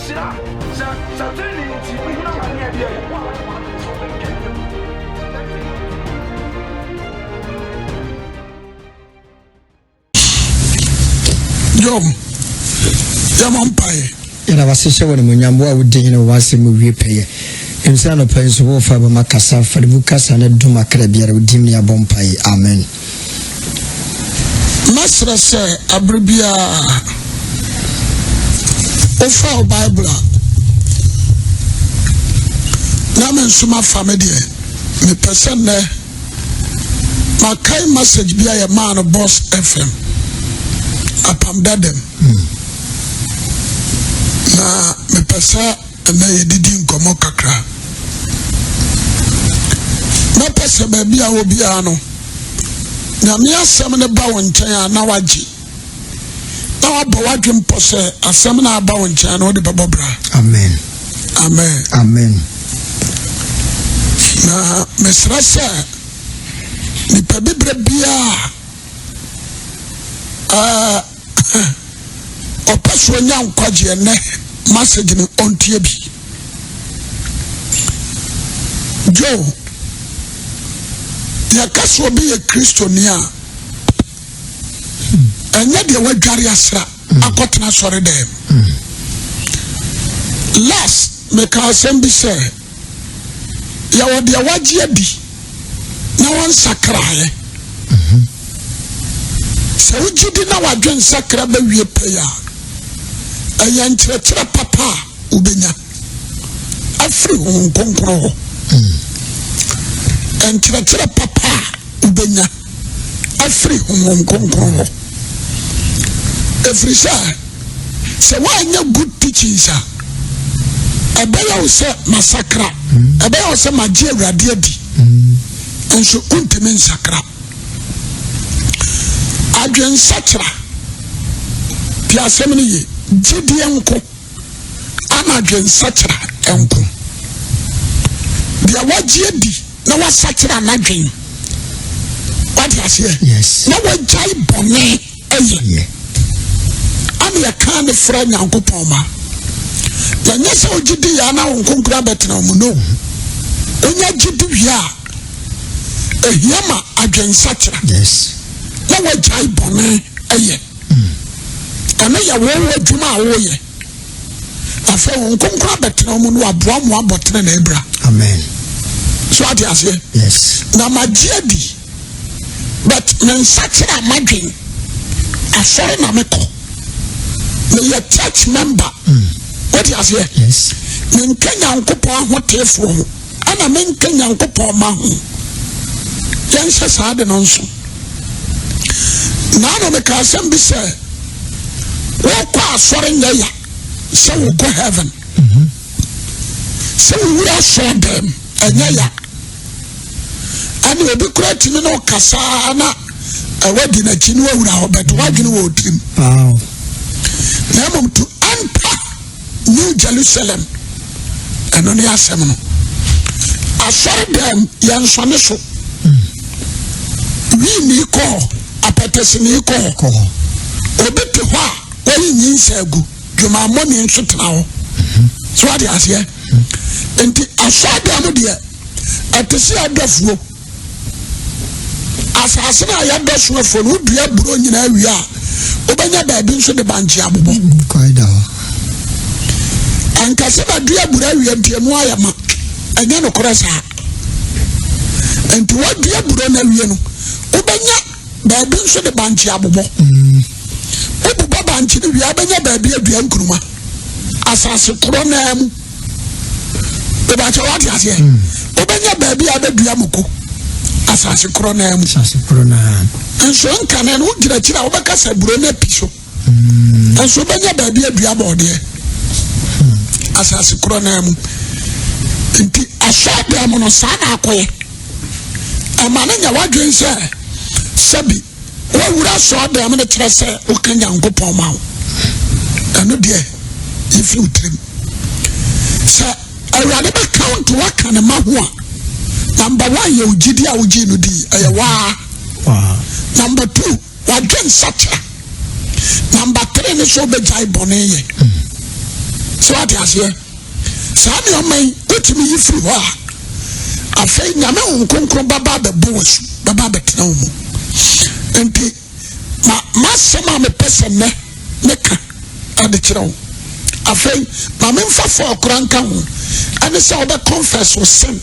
Job, yɛmɔ mpaeɛ. Yɛda wase hyɛ wɔ animuonyam wo a wodi hene wɔ w'asɛm mu wie pɛyɛ. Nim sɛ anɔpa yi nso worefa bɛma kasa, fa ne mu kasa ne dom akra biara wo dim ne yɛabɔ mpaeɛ. Amen. Mɛsrɛ sɛ abere biara wofa wo Bible a na me nso mafa me deɛ mepɛ sɛ nnɛ makae message bi a yɛmaa no Boss FM apam dadam na mepɛ sɛ ɛnɛ yɛdidi nkɔmmɔ kakra mɛpɛ sɛ baabi a wɔ biara no nyame asɛm no ba wo nkyɛn a na wagye na wabɔ w'adwen pɔ sɛ asɛm no aba wo nkyɛn no wode bɛbɔ bra amen amen amen na mesrɛ sɛ nipa bibrɛ biara ɔpɛ so ɔnya nkwagyeɛ nnɛ message no ɔntie bi Joe yɛka sɛ obi yɛ kristoni a ɛnyɛ deɛ wadware asra akɔtena sɔre dɛm last meka asɛm bi sɛ yɛwɔ deɛ wagye adi na wɔnsakraeɛ sɛ wogye di na wadwe nsakra bɛwie pɛi a ɛyɛ nkyerɛkyerɛ papa a wobɛnya afiri Honhom Kronkron hɔ nkyerɛkyerɛ papa a wobɛnya afiri Honhom Kronkron hɔ ɛfiri sɛ sɛ woanyɛ good teachings a ɛbɛyɛ wo sɛ masakra ɛbɛyɛ wo sɛ magye awurade adi nso wontumi nsakra adwensakyera te asɛm no ye gyidie nko ana adwensakyera nko deɛ wagye adi na wasakyera n'adwen wate aseɛ na wagyae bɔne ɛyɛ ana yɛka ne frɛ nyankopɔn ma yɛnyɛ sɛ wogye di yɛ ana wo nkonkora bɛtena mu no wonya gye di wie a ɛhia ma adwensakyera na wagyae bɔne ɛyɛ ɛno yɛ wo adwuma a woyɛ afei wo nkonkora bɛtena mu no waboa mo abɔ tene na ɛbra amen so ate aseɛ yes na magye adi but me nsa kyerɛ a madwen asɔre na mekɔ meyɛ church member wote aseɛ yes menka nyankopɔn ahoteefoɔ ho ɛna menka nyankopɔn ma ho yɛnhyɛ saa de no nso naano meka asɛm bi sɛ wokɔ asɔre nyɛ ya sɛ wokɔ heaven sɛ wowura asɔre dɛm ɛnyɛ ya ɛne obi kora tumi ne ɔkasaa na ɛwɔ di n'akyi ne wawura hɔ bɛto wadwene wɔ ɔtirim na mmom to enter New Jerusalem ɛno ne asɛm no asɔre dɛm yɛnsɔne so wii kɔ hɔ apɛtɛsini kɔ hɔ obi te hɔ a wɔyi nyinsɛ agu dwumammɔne nso tena hɔ so wate aseɛ nti asɔre dɛm deɛ ɛte sɛ adɔfoɔ Asase no a yɛdɔ so afuo no, wodua aburo nyinaa wie a, wobɛnya baabi nso de bankye abobɔ. Kwae da hɔ. Anka sɛ madua aburo awie nti emu ayɛ ma. Ɛnyɛ nokorɛ saa. Nti wadua aburo no awie no, wobɛnya baabi nso de bankye abobɔ. Mm. Wobobɔ bankye no wie a, wobɛnya baabi adua nkuruma. Asase korɔ naa mu. Ìbàkyɛ wate aseɛ. Hmm. Wobɛnya baabi a bɛdua moko asase korɔ naa mu. Asase korɔ naa. Nso nkane no wogyina akyiri a wobɛka sɛ buro no api so. Hmm. Nso wobɛnya baabi adua bɔɔdeɛ. Hmm. Asase korɔ naa mu. Nti asɔɔdan mu no saa na akɔyɛ. Ɛma no nya wadwen sɛ sɛbi Woawura asɔɔdan mu no kyerɛ sɛ woka Nyankopɔn ma wo. Ɛno deɛ yɛfiri wo tirim. Sɛ Awurade bɛka wo nti woaka ne ma ho a, number one yɛ wo gyidi a wogyee no dii, ɛyɛ waa. Number two, wadwe nsakyera. Number three ne sɛ wobɛgyae bɔne yɛ. So ate aseɛ? Saa nneɛma yi wotumi yi firi hɔ a, afei Nyame Honhom Kronkron bɛba abɛbɔ w'asu, bɛba abɛtena wo mu. Nti ma m'asɛm a mepɛ sɛ nnɛ meka ɛde kyerɛ wo. Afei ma memfa fɔɔ kora nka ho, ɛne sɛ wobɛ confess wo sin.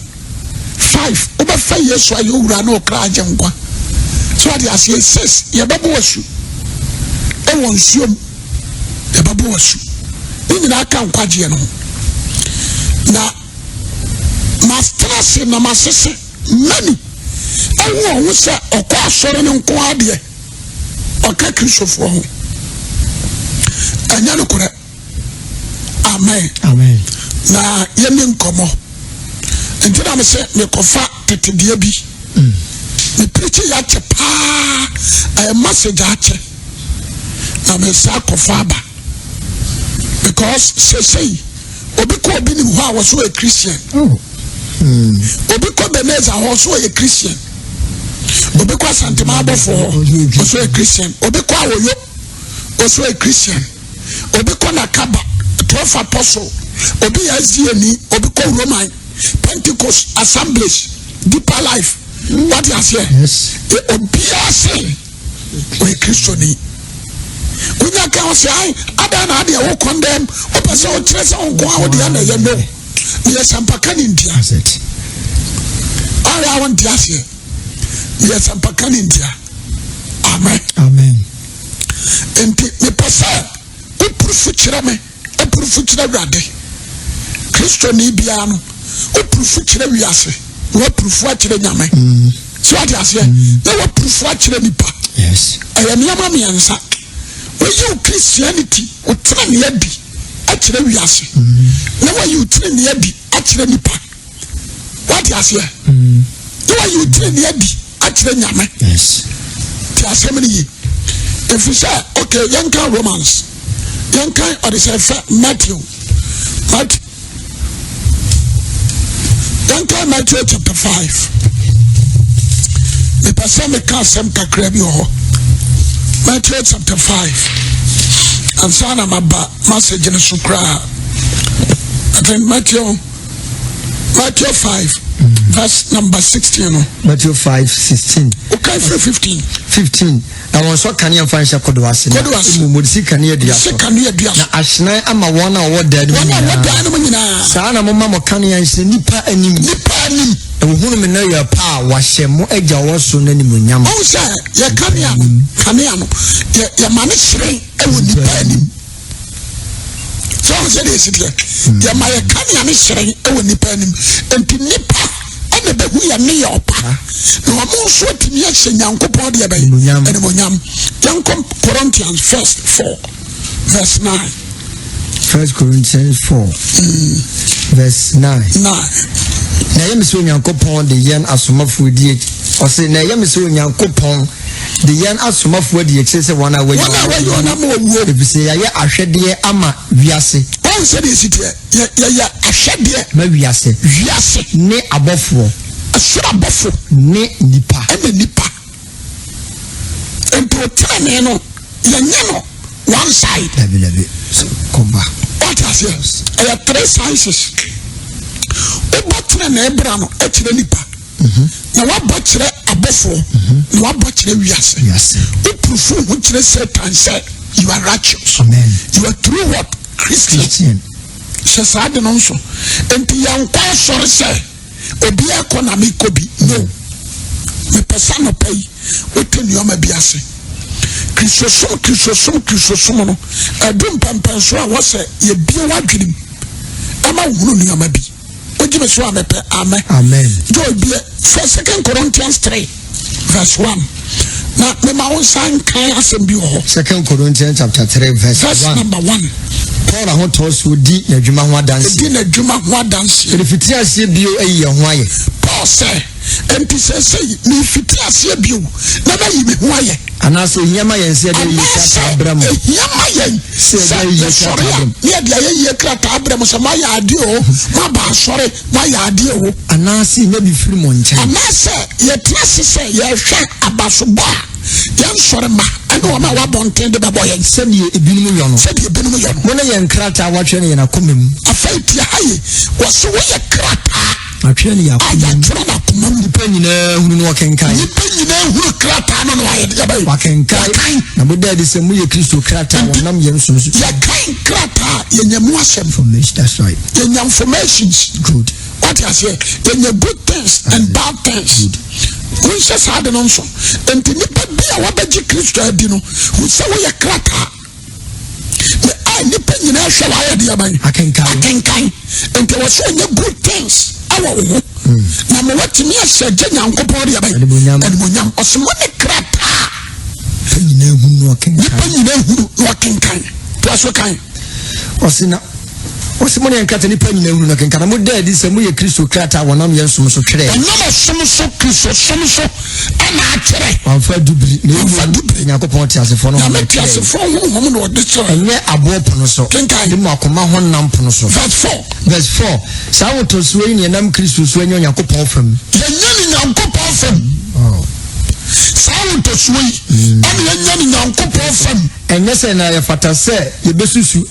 5 wobɛfa Yesu ayɛ owura ne ɔkra agye nkwa. So ate aseɛ? 6 yɛbɛbɔ w'asu ɛwɔ nsuo mu. Yɛbɛbɔ w'asu. Ne nyinaa ka nkwagyeɛ no ho. Na matena ase na masese many ɛho ɔho sɛ ɔkɔ asɔre no nko adeɛ ɔka Kristofoɔ ho. Ɛnyɛ nokorɛ. Amen. Amen. Na yɛne nkɔmmɔ. Nti na mesɛ mekɔfa tetedeɛ bi. Mepirikyi yɛ akyɛ paa. Ɛyɛ message akyɛ. Na mesa akɔfa aba. Because sesei obi kɔ obi nim hɔ a wɔso yɛ Christian. Oh. Obi kɔ Beneza hɔ so ɔyɛ Christian. Obi kɔ Asantema abɔfo hɔ ɔso yɛ Christian. Obi kɔ Awoyo ɔso yɛ Christian. Obi kɔ Nakaba 12 Apostle. Obi yɛ SDA ni. Obi kɔ Roman Pentecost Assemblies Deeper Life. Wate aseɛ? Yes. Obiara se ɔyɛ Kristoni. Wonya ka wo sɛ ai adan na adeɛ wo kɔndɛm wopɛ sɛ wokyerɛ sɛ wo nko a wode ana ɛyɛ no. Meyɛ sɛmpaka ne ntia. That's it. Ɔyɛ a wonte aseɛ. Meyɛ sɛmpaka ne ntia. Amen. Amen. Nti mepɛ sɛ wopurufu kyerɛ me, wopurufu kyerɛ Awurade. Kristoni biara no, wopurufu kyerɛ wiase, na wopurufu akyerɛ Nyame. So wate aseɛ? Na wopurufu akyerɛ nipa. Yes. Ɛyɛ nneɛma mmiɛnsa. Woyi wo Christianity, wo tenenee adi akyerɛ wiase. Na woayi wo tenenee adi akyerɛ nipa. Wate aseɛ? Na woayi wo tenenee adi akyerɛ Nyame. Yes. Te asɛm no yie. Ɛfiri sɛ, okay, yɛnka Romans. Yɛnka ɔde sɛ fɛ Matthew. Matthew. Yɛnka Matthew chapter 5. Mepɛ sɛ meka asɛm kakra bi wɔ hɔ. Matthew chapter 5. Ansa na maba message no so koraa. I think Matthew 5 verse number 16 no. Matthew 5 16. Okay, 15. 15. Na wɔn nso kanea mfa nhyɛ kodoɔ ase. Kodoɔ ase. Mmom wɔde si kanea dua Si so. kanea dua so. Na ahyerɛn ama wɔn a wɔwɔ dan no mu Wɔn a wɔwɔ nyinaa. dan no mu nyinaa. Saa na momma mo kanea nhyerɛn nnipa anim. Nnipa anim. Na wɔhunu me nneyɛɛ pa a wɔahyɛ mo agya a ɔwɔ soro no animuonyam. Ɔhu sɛ yɛ kanea no, kanea no, yɛ yɛma no hyerɛn wɔ nnipa anim. Sɛ ɔhu sɛ deɛ ɛsi teɛ, yɛma yɛ kanea no hyerɛn wɔ nnipa anim. Nti nnipa ɛna bɛhu yɛ ne yɛ ɔpa. Na wɔn nso atumi ahyɛ Nyankopɔn deɛ bɛyɛ Animuonyam. animuonyam. Yɛnkɔ Corinthians first 4 verse 9. First Corinthians 4 verse 9. 9. Na ɛyɛ me sɛ Onyankopɔn de yɛn asomafoɔ di akyi. Ɔse, na ɛyɛ me sɛ Onyankopɔn de yɛn asomafoɔ di akyire sɛ wɔn a wɔayi Wɔn a wɔayi wɔn ama owuo. Ɛfiri sɛ yɛayɛ ahwɛdeɛ ama wiase. Wɔn sɛ deɛ ɛsi teɛ, yɛyɛ ahwɛdeɛ. Ma wiase. Wiase. Ne abɔfoɔ. Ɛsoro abɔfo. Ne nipa. Ɛne nipa. Nti ɔtenenee no, yɛnyɛ no one side. Dabi dabi. So kɔba. Wate aseɛ? Ɛyɛ three sizes. Wobɔ tenenee bra no kyerɛ nipa. Na wabɔ kyerɛ abɔfoɔ. Na wabɔ kyerɛ wiase. Wiase. Wopurufu ho kyerɛ Satan sɛ you are righteous. Amen. You are true what? Christian. Christian. Hyɛ saa de no nso. Nti yɛnkɔ asɔre sɛ obiara kɔ na mekɔ bi. No. Mepɛ sɛ anɔpa yi wote nneɛma bi ase. Kristosom, Kristosom, Kristosom no, ɛdu mpɛmpɛnso a wɔsɛ yɛbie w'adwenem ɛma wohunu nneɛma bi. Wogye me so a mepɛ amen. Amen. Joy bie fɛ Second Corinthians 3 verse 1. Na mema wo nsa nkan asɛm bi wɔ hɔ. Second Corinthians chapter 3 verse Verse 1. number 1. Paul ahotɔ so di n'adwuma ho adanseɛ. Di n'adwuma ho adanseɛ. Yɛde fiti aseɛ bio ayi yɛn ho ayɛ. Paul sɛ, Enti seesei merefiti aseɛ bio na mayi me ho ayɛ. Anaasɛ ɛhia ma yɛn sɛ yɛde ayeyie krataa brɛ mo? Anaasɛ ɛhia ma yɛn sɛ sɛ yɛsɔre a na yɛde ayeyie krataa brɛ mo sɛ moayɛ adeɛ o, moaba asɔre, moayɛ adeɛ o. Anaasɛ yɛnya bi firi mo nkyɛn? Anaasɛ yɛtena ase sɛ yɛrehwɛ abasobɔ a yɛn nsɔre mma ne wɔn a wɔabɔ nten de bɛbɔ yɛn. Sɛdeɛ ebinom yɔ no. Sɛdeɛ ebinom yɔ no. Mo ne yɛn krataa a wɔatwerɛ no yɛn akoma mu. Afei tie ha yi, wɔse woyɛ krataa. Atwerɛ no yɛn akoma mu. A yɛatwerɛ no akoma mu. Nnipa nyinaa hunu na wɔkenkan. Nnipa nyinaa hunu krataa no na wɔayɛ deɛ bɛyɛ. Wɔkenkan. Wɔkan. Na moda adi sɛ moyɛ Kristo krataa a wɔnam yɛn som so. Yɛkan krataa yɛnya mu asɛm. Information, that's right. Yɛnya informations. Good. Wate aseɛ? Yɛnya good things and bad things. Good. Wonhyɛ saa de no nso. Nti nipa bi a wabɛgye Kristo adi no, hu sɛ woyɛ krataa. Na a nipa nyinaa hwɛ wayɛ deɛ bɛn? Akenkan. Akenkan. Nti wɔ sɛ ɔnyɛ good things ɛwɔ wo ho. Na ma watumi ahyɛ gye Nyankopɔn deɛ bɛn? Animuonyam. Animuonyam. Ɔsɛ mo ne krataa. Nipa nyinaa hunu na ɔkenkan. Nipa nyinaa hunu na ɔkenkan. Toa so kan. Ɔse na ɔse mo ne yɛn krataa nipa nyinaa hunu na kenkan na moda adi sɛ moyɛ Kristo krataa a wɔnam yɛn som so twerɛɛ. Wɔnam ɔsom so Kristo som so ɛna atwerɛ. Wɔamfa dubiri na Wɔamfa mmom dubiri. Onyankopɔn teasefoɔ no Nyame honhom twerɛɛ. teasefoɔ honhom na ɔde kyerɛ. Ɛnyɛ aboɔ pono so, Kenkan. na mmom akoma ho nam pono so. Verse 4. Verse 4, Saa ahotosoɔ yi na yɛnam Kristo so anya Onyankopɔn fam. Yɛnya ne Nyankopɔn fam. Oh. Saa ahotosoɔ yi ɛna yɛnya ne Nyankopɔn fam. Ɛnyɛ sɛ na yɛfata sɛ yɛbɛsusu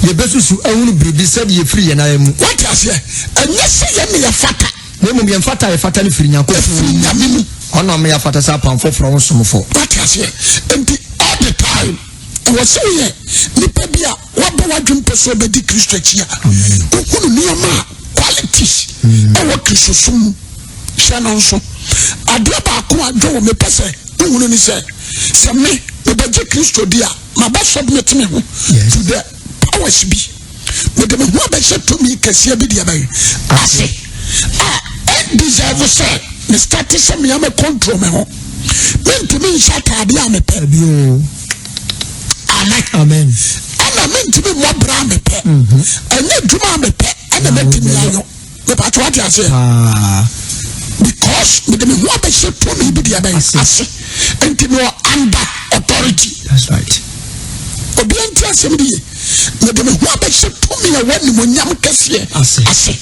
yɛbɛsusu ahunu biribi sɛdeɛ ɛfiri yɛn ara mu. Wate aseɛ? Ɛnyɛ sɛ yɛn na yɛfata. Na mmom yɛn fata a yɛfata no firi Nyankopɔn Ɛfiri Nyame mu. Ɔno na ɔma yɛafata sɛ apam foforɔ ho somfo. Wate aseɛ? Enti all the time, ɛwɔ sɛ woyɛ nipa bi a wabɔ w'adwene pɛ sɛ ɔbɛdi Kristo akyi a, wohunu nneɛma a qualities ɛwɔ Kristosom mu. Hyɛ no nso. Adeɛ baako a dwo mepɛ sɛ wohunu ne sɛ, sɛ me mebɛgye Kristo di a, mabɛ submit me ho to the powers bi. Mede me ho abɛhyɛ tumi kɛseɛ bi deɛ bɛn ase a ɛndeserve sɛ me start sɛ mea me control me ho. Mentumi nhyɛ ataadeɛ a mepɛ. Amen. Amen. Ɛna mentumi mmɔ bra a mepɛ. Ɛnyɛ adwuma a mepɛ ɛna mɛtumi ayɔ. Mepatwa wate aseɛ. Because mede me ho abɛhyɛ tumi bi deɛ bɛn ase. Nti mewɔ under authority. That's right. Obi nti asɛm de ye. Mede me ho abɛhyɛ tumi a ɛwɔ animonyam kɛseɛ ase.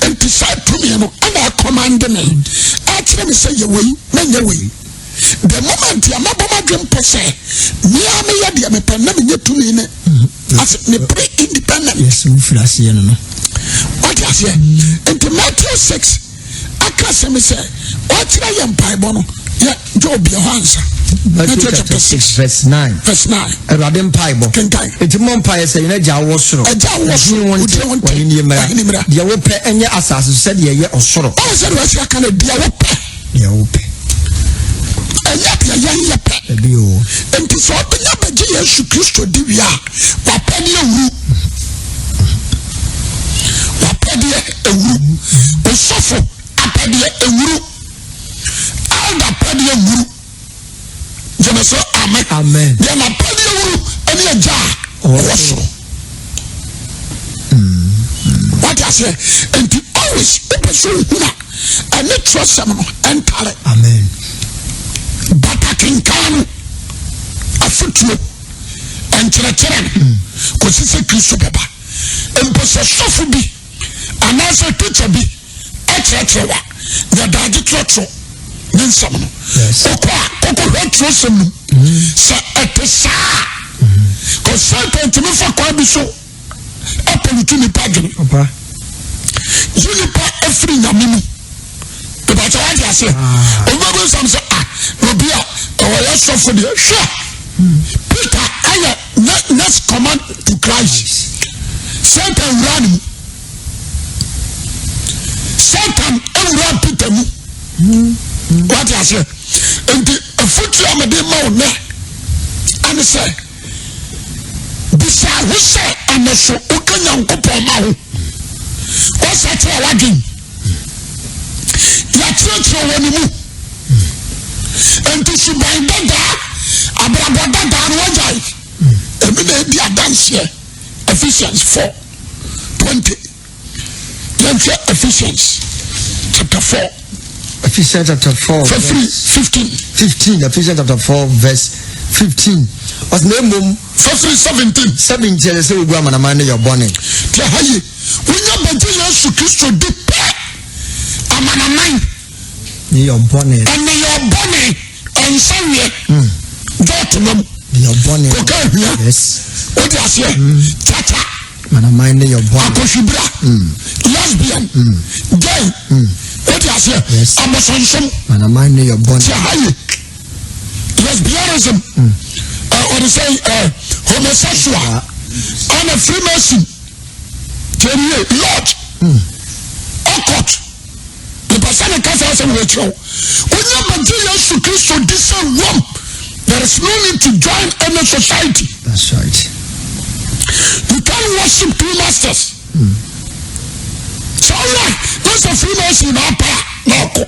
Nti saa tumi no ɛna ɛkɔmande me. Ɛkyerɛ me sɛ yɛ wei na nyɛ wei. The moment a mabɔ m'adwene mpo sɛ mea meyɛ deɛ mepɛ na menyɛ tumi ne ase mepere independent. Yes, wofiri aseɛ no no. Wate aseɛ? Nti Matthew 6 aka asɛm sɛ ɔkyerɛ yɛ mpaebɔ no yɛ gye obi hɔ ansa. Matthew chapter 6 verse 9. Verse 9. Awurade mpaebɔ. Kenkan. Enti mmɔ mpaeɛ sɛ yɛn agya wɔ soro. Agya wɔ soro. Wo din ho nte. W'ahenni mmra. Deɛ wopɛ ɛnyɛ asase so sɛdeɛ ɛyɛ ɔsoro. Ɔwɔ sɛ deɛ wɔasi aka no deɛ wopɛ. Deɛ wopɛ. Ɛnyɛ deɛ yɛn yɛ pɛ. Ɛbi o. Nti sɛ ɔbɛnya bɛgye Yesu Kristo di wie a, wapɛdeɛ wuru. Wapɛdeɛ ewuru. Osɔfo apɛdeɛ ewuru. Elder pɛdeɛ wuru. Gyeme so amen. Amen. Deɛ n'apɛdeɛ wuru ɛne agya a ɔwɔ soro. Wate aseɛ? Nti always wopɛ sɛ wohunu a ɛne twerɛsɛm no ɛntare. Amen. Bata kenkan no afotuo nkyerɛkyerɛ no kɔsi sɛ Kristo bɛba. Mpo sɛ sɔfo bi anaasɛ tikya bi ɛkyerɛkyerɛ wa yɛ daagye twerɛtwerɛ ne nsɛm no. Kɔkɔ a kɔkɔhwɛ twerɛsɛm no mu sɛ ɛte saa. Kɔ Satan tumi fa kwan bi so apɔlutu nipa adwene. Yi nipa afiri nyame mu. Ìbàtà wá di ase. Obi bɛ nsam sɛ ah obi a ɔyɛ sɔfo deɛ hwɛ. Peter ayɛ next command to Christ. Satan wura ne mu. Satan awura Peter mu. Wate aseɛ. Nti afutuo a mede ma wo nɛ ɛne sɛ bisa ho sɛ ɛnɛ so woka Nyankopɔn ma ho. Wɔsakyerɛ w'adwen. Yɛakyerɛkyerɛ wɔ ne mu. Nti suban dadaa, abrabɔ dadaa no wagyae. Ɛno na ɛdi adanseɛ. Ephesians 4 20. Yɛnhwɛ Ephesians chapter 4. Ephesians chapter 4. Fafiri 15. 15. Ephesians chapter 4 verse 15. Ɔsɛ na mmom. Fafiri 17. 17 ɛsɛ sɛ wogu amanaman no yɛ bɔne. Tí a ha yi, wonya bɛgye Yesu Kristo di pɛ amanaman. Ne yɛ bɔne. Ɛne yɛ bɔne ɛnsa wiɛ. Dɔɔte nam. Ne yɛ bɔne. Koka ahwia. Yes. O di aseɛ. Kyakya. Amanaman ne yɛ bɔne. Akɔhwibra. Lesbian. Gay. O di aseɛ. Yes. Abosonsom. Amanaman ne yɛ bɔne. Tí a ha yi, lesbianism. Ɔde sɛ homosexual. Ɛna Freemason. Tiɛniye lodge. Occult. Nipa sɛ ne kasa asɛm wɔ akyerɛ wo. Wonya bɛgye Yesu Kristo di sɛ wom. There is no need to join any society. That's right. You can't worship two masters. Sɛ ɔyɛ na sɛ Freemason na apa a na ɔkɔ.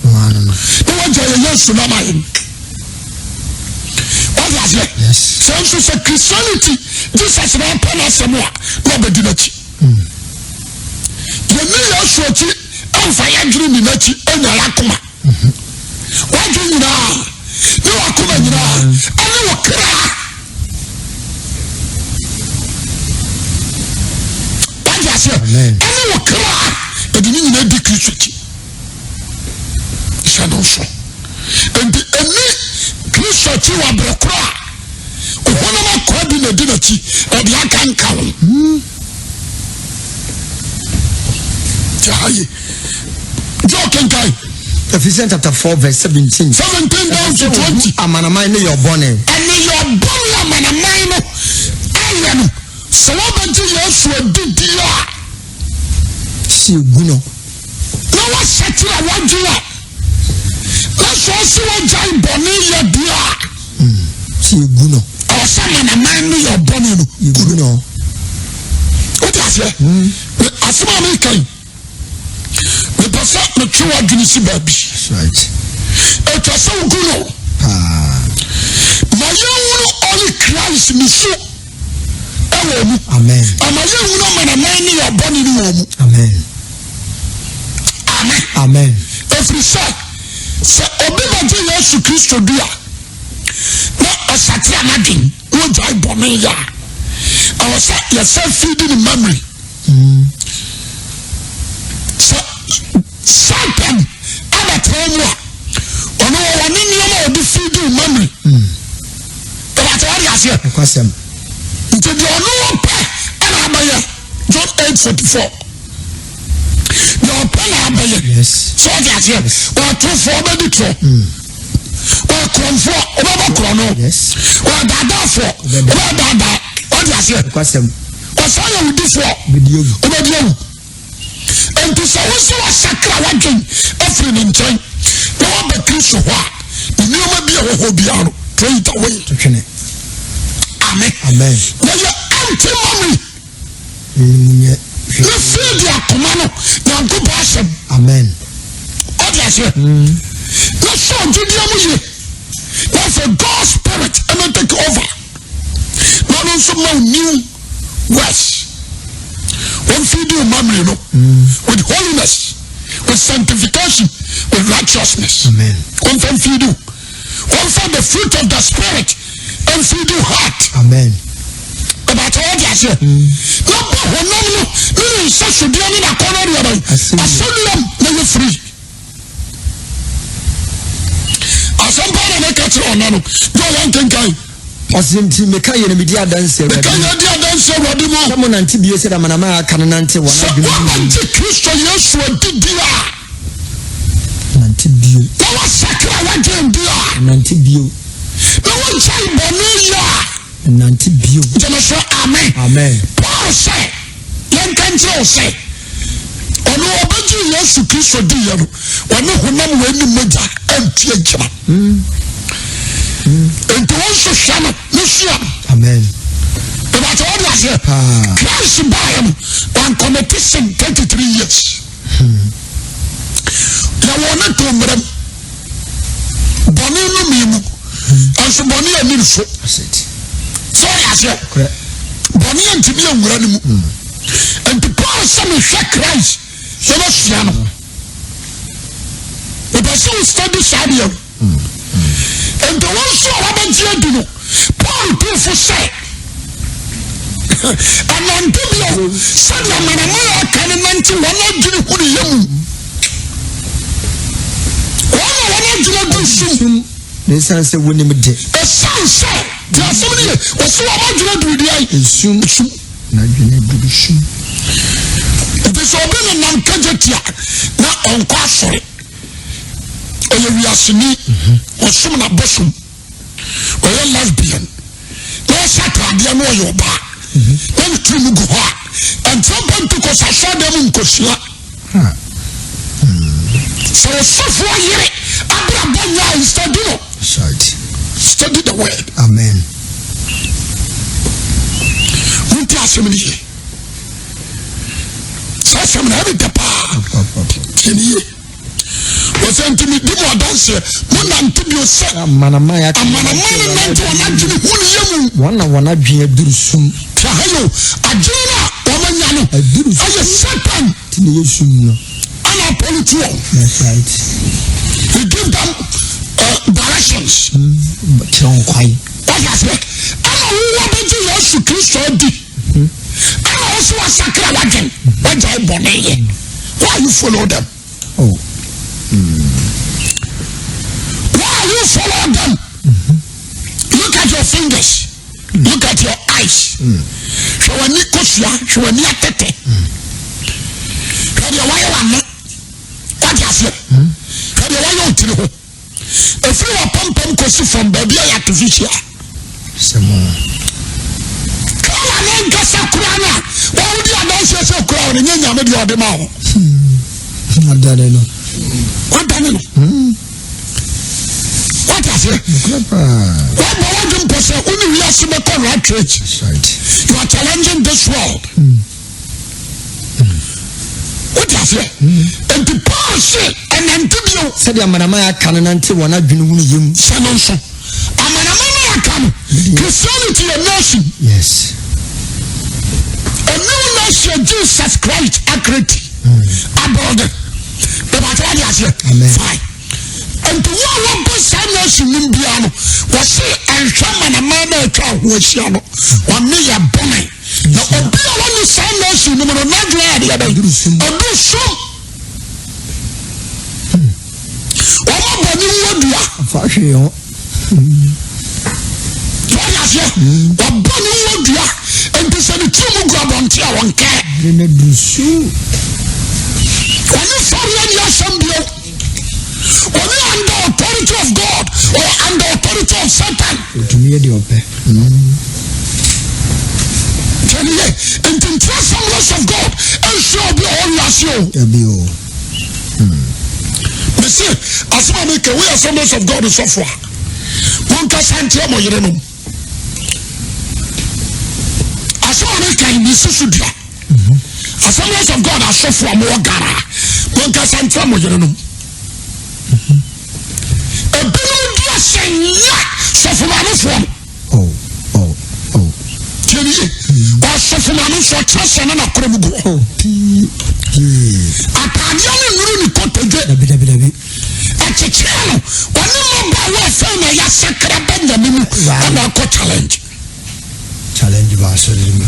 Wɔn no. Na wagya yɛ Yesu na ma yɛn. Wate aseɛ? Yes. Sɛ nso sɛ Christianity Jesus na apa n'asɛm a na ɔbɛdi n'akyi. Yɛni Yesu akyi ɛmfa yɛadwene ni n'akyi ɛnya yɛakoma. Wadwene nyinaa ne wakoma nyinaa ɛne wɔ kra. Wate aseɛ? Amen. Ɛne wɔ kra ɛde ne nyinaa di Kristo akyi. Hyɛ no nso. Nti ɛni Kristo akyi wɔ abere korɔ a ohonam akɔ bi na ɛdi n'akyi ɛde aka nka ho. Ti ha yi. Jɔ kenkan. Ephesians chapter 4 verse 17. 17 down to 20. Amanaman ne yɛ bɔne. Ɛne yɛ ɔbɔne amanaman no ayɛ no sɛ wɔbɛgye Yesu adidi a Si egu no. na wɔasakyera wɔdwe a na sɛ ɔse wɔgyae bɔne yɛ deɛ a Si egu no. ɛwɔ sɛ amanaman no yɛ ɔbɔne no Egu no. wote aseɛ asɛm a meka yi mepɛ sɛ metwe w'adwene si baabi That's right. ɛtwa sɛ wogu no Paa. ma yɛnhunu only Christ ne su ɛwɔ mu Amen. ama yɛnhunu amanaman ne yɛ ɔbɔne no wɔ mu Amen. amen Amen. ɛfiri sɛ sɛ obi bɛgye Yesu Kristo di a na ɔsakra n'adwen na ɔgyae bɔne yɛ a ɛwɔ sɛ yɛsɛ feedi ne memory sɛ Satan abɛtena mu a ɔno wɔwɔ ne nneɛma a ɔde feedi wo memory ɛbɛtɛ wɔde aseɛ Nokwasɛm. nti deɛ ɔno ɔpɛ ɛna abɛyɛ John 8:44 deɛ ɔpɛ na abɛyɛ Yes. sɛ ɔde aseɛ ɔtorofoɔ ɔbɛdi torɔ ɔkorɔmfoɔ ɔbɛbɔ korɔ no Yes. ɔdaadaafoɔ ɔbɛdaadaa ɔde aseɛ Nokwasɛm. ɔsan yɛ wudifoɔ Bɛdi awu. ɔbɛdi awu nti sɛ wosɛ wasakra wadwen afiri ne nkyɛn na waba Kristo hɔ a ne nneɛma bi a ɛwɔ hɔ biara no throw it away Twene. amen Amen. yɛyɛ empty memory Ne mu nyɛ hwee. ne fii de akoma no Nyankopɔn asɛm Amen. ɔde aseɛ na sɛ ɔgyedeɛ mu ye na afei God spirit ɛna take over na ɔno nso ma wo new words wɔmfidi wo memory no with holiness, with sanctification, with righteousness. Amen. Wɔmfa mfidi wo wɔmfa the fruit of the spirit mfidi wo heart. Amen. Ɛbɛtɛ wɔde aseɛ na bɔ honam no ne ne nsɛsodeɛ ne n'akɔnnɔ deɛ bɛn Asɛnnua. asɛnnuam na yɛ firi asɛm paa na meka kyerɛ ɔna no yɛ ɔyɛ nkenkan. Ɔse nti meka yɛ no medi adanse Meka Awurade mu. yɛ di adanse Awurade mu. Sɛ mo nante bio sɛdeɛ amanaman a aka no nante wɔn Sɛ adwene mu. woabɛgye Kristo Yesu adidi a Nante bio. na woasakra w'adwene di a Nante bio. na wogyae bɔne yɛ a Nante bio. gyeme so amen. Amen. Paul sɛ yɛnka nkyerɛ wo sɛ ɔno ɔbɛgye Yesu Kristo diiɛ no ɔne honam wɔ anim mogya antua gyina nti wo nso hwɛ no ne sua no. Amen. Ìbàtà wọ́n di aseɛ. Paa. Christ baayɛ no wankɔmɛte sin 33 years. Yɛwɔ ne to mmerɛ mu. Bɔne no mi mu. Nso bɔne ani nso. That's it. Sɛ ɔyɛ aseɛ. Korɛ. Bɔne antumi anwura ne mu. Nti Paul sɛ mehwɛ Christ yɛbɛsua no. Ɛwɔ sɛ wo study saa deɛ no. Nti wo nso a wabɛgye adi no, Paul tu fo sɛ, ɛnante bio sɛdeɛ amanaman a aka no nante wɔn adwene hunuyɛ mu. Wɔn na wɔn adwene aduru sum. Na ɛsiane sɛ wɔnim de. Ɛsiane sɛ, te asɛm no ye, wɔsi wɔn adwene aduru deɛ. Esum. Esum. Na adwene aduru sum. Nti sɛ obi nenam kagya na ɔnkɔ asɔre. Ɔyɛ wiaseni, ɔsom n'abosom, ɔyɛ lesbian, na ɔhyɛ ataadeɛ na ɔyɛ ɔbaa, na ne tiri mu gu hɔ a, ɛnkyerɛ Pentecost asɔredan mu nkosua. Sɛ ɔsɔfoɔ yere abrabɔ nyɛ a, study no. Study the word. Amen. Wonti asɛm no yie. Saa asɛm no ɛne dɛ paa. Tie ne yie. Wɔsɛ nti medi mo adanseɛ, monante bio sɛ amanaman amanaman no nante wɔn adwene hu ne yɛ mu. Wɔn na wɔn adwene aduru sum. Hwɛ ha yi o, adwene no a wɔanya no aduru sum. Ɛyɛ Satan. Ti na ɛyɛ sum no. Ɛna apoliti wɔn. That's right. He give them directions. Kyerɛ wɔn kwan. Wɔyɛ aseɛ. Ɛna wowɔ bɛgye Yesu Kristo adi. Ɛna wo so wasakra w'adwen, wagyae bɔne yɛ. Why you follow them? Oh. Why you follow them? Mm-hmm. Look at your fingers. Mm. Look at your eyes. Hwɛ w'ani kosua, hwɛ w'ani atɛtɛ. Hwɛ deɛ wayɛ w'ano. Wate aseɛ? Hwɛ deɛ wayɛ wo tiri ho. Ɛfiri w'apampam kɔsi fam baabi a yɛ artificial. Kala no nkasa koraa no a wɔwodi adanseɛ sɛ kura wo no nyɛ nyame deɛ ɔde ma wo. Wadane no. Wadane no. Wate aseɛ? Wabɔ wadwe mpɔ sɛ wo ne wiase bɛkɔ rat race. You are challenging this world. Mm. Wote aseɛ? Enti Paul se ɛnante bio. Sɛdeɛ amanaman a aka no nante wɔn adwene hunu yɛ mu. Sɛ no nso, amanaman no aka no, Christianity yɛ nation. Yes. A new nation Jesus Christ akreti. Abɔde. Bɛbàtɛ wade aseɛ. Fine. Nti wo a wɔbɔ saa nation nim biara no, wɔse ɛnhwɛ amanaman no atwa ho ahyia no, wɔne yɛ bɔne. Na obi a wɔnye saa nation no mu no, n'adwene ayɛ deɛ bɛn? Aduru sum. Wɔn abɔ ne mu adua. Afa hwee ho. Wɔn aseɛ. Wɔbɔ ne mu adua. Nti sɛ ne tiri mu gu abɔnten a wɔn kɛ. Adwene aduru sum. Wɔne sɔre ani asɛm bio. Wɔne under authority of God or under authority of Satan. Otumi yɛ deɛ ɔpɛ. Tiɛ ni yɛ nti nti Assemblies of God nhyia obi a ɔwɔ wiase o. Dabi o. Mese asɛm a meka woyɛ Assemblies of God sɔfo a monkasa nkyerɛ mo yerenom. Asɛm a meka yi mesi so dua. Assemblies of God asɔfo a mowɔ Ghana monkasa nkyerɛ mo yerenom. Ebinom di asɛm nyɛ sɔfo maamefoɔ no. Oh, oh, oh. Tie ni ye. Ɔsɔfo maame nso ɔkyerɛ sɛ ne nakora mu gu hɔ. Oh, pii, pii. Ataadeɛ no nnuru ne kotodwe. Dabi, dabi, dabi. Ɛkyekyere no, ɔne mmabaawa afei na yɛasakra ba nyame mu ɛna akɔ challenge. Challenge ba asɔre mu.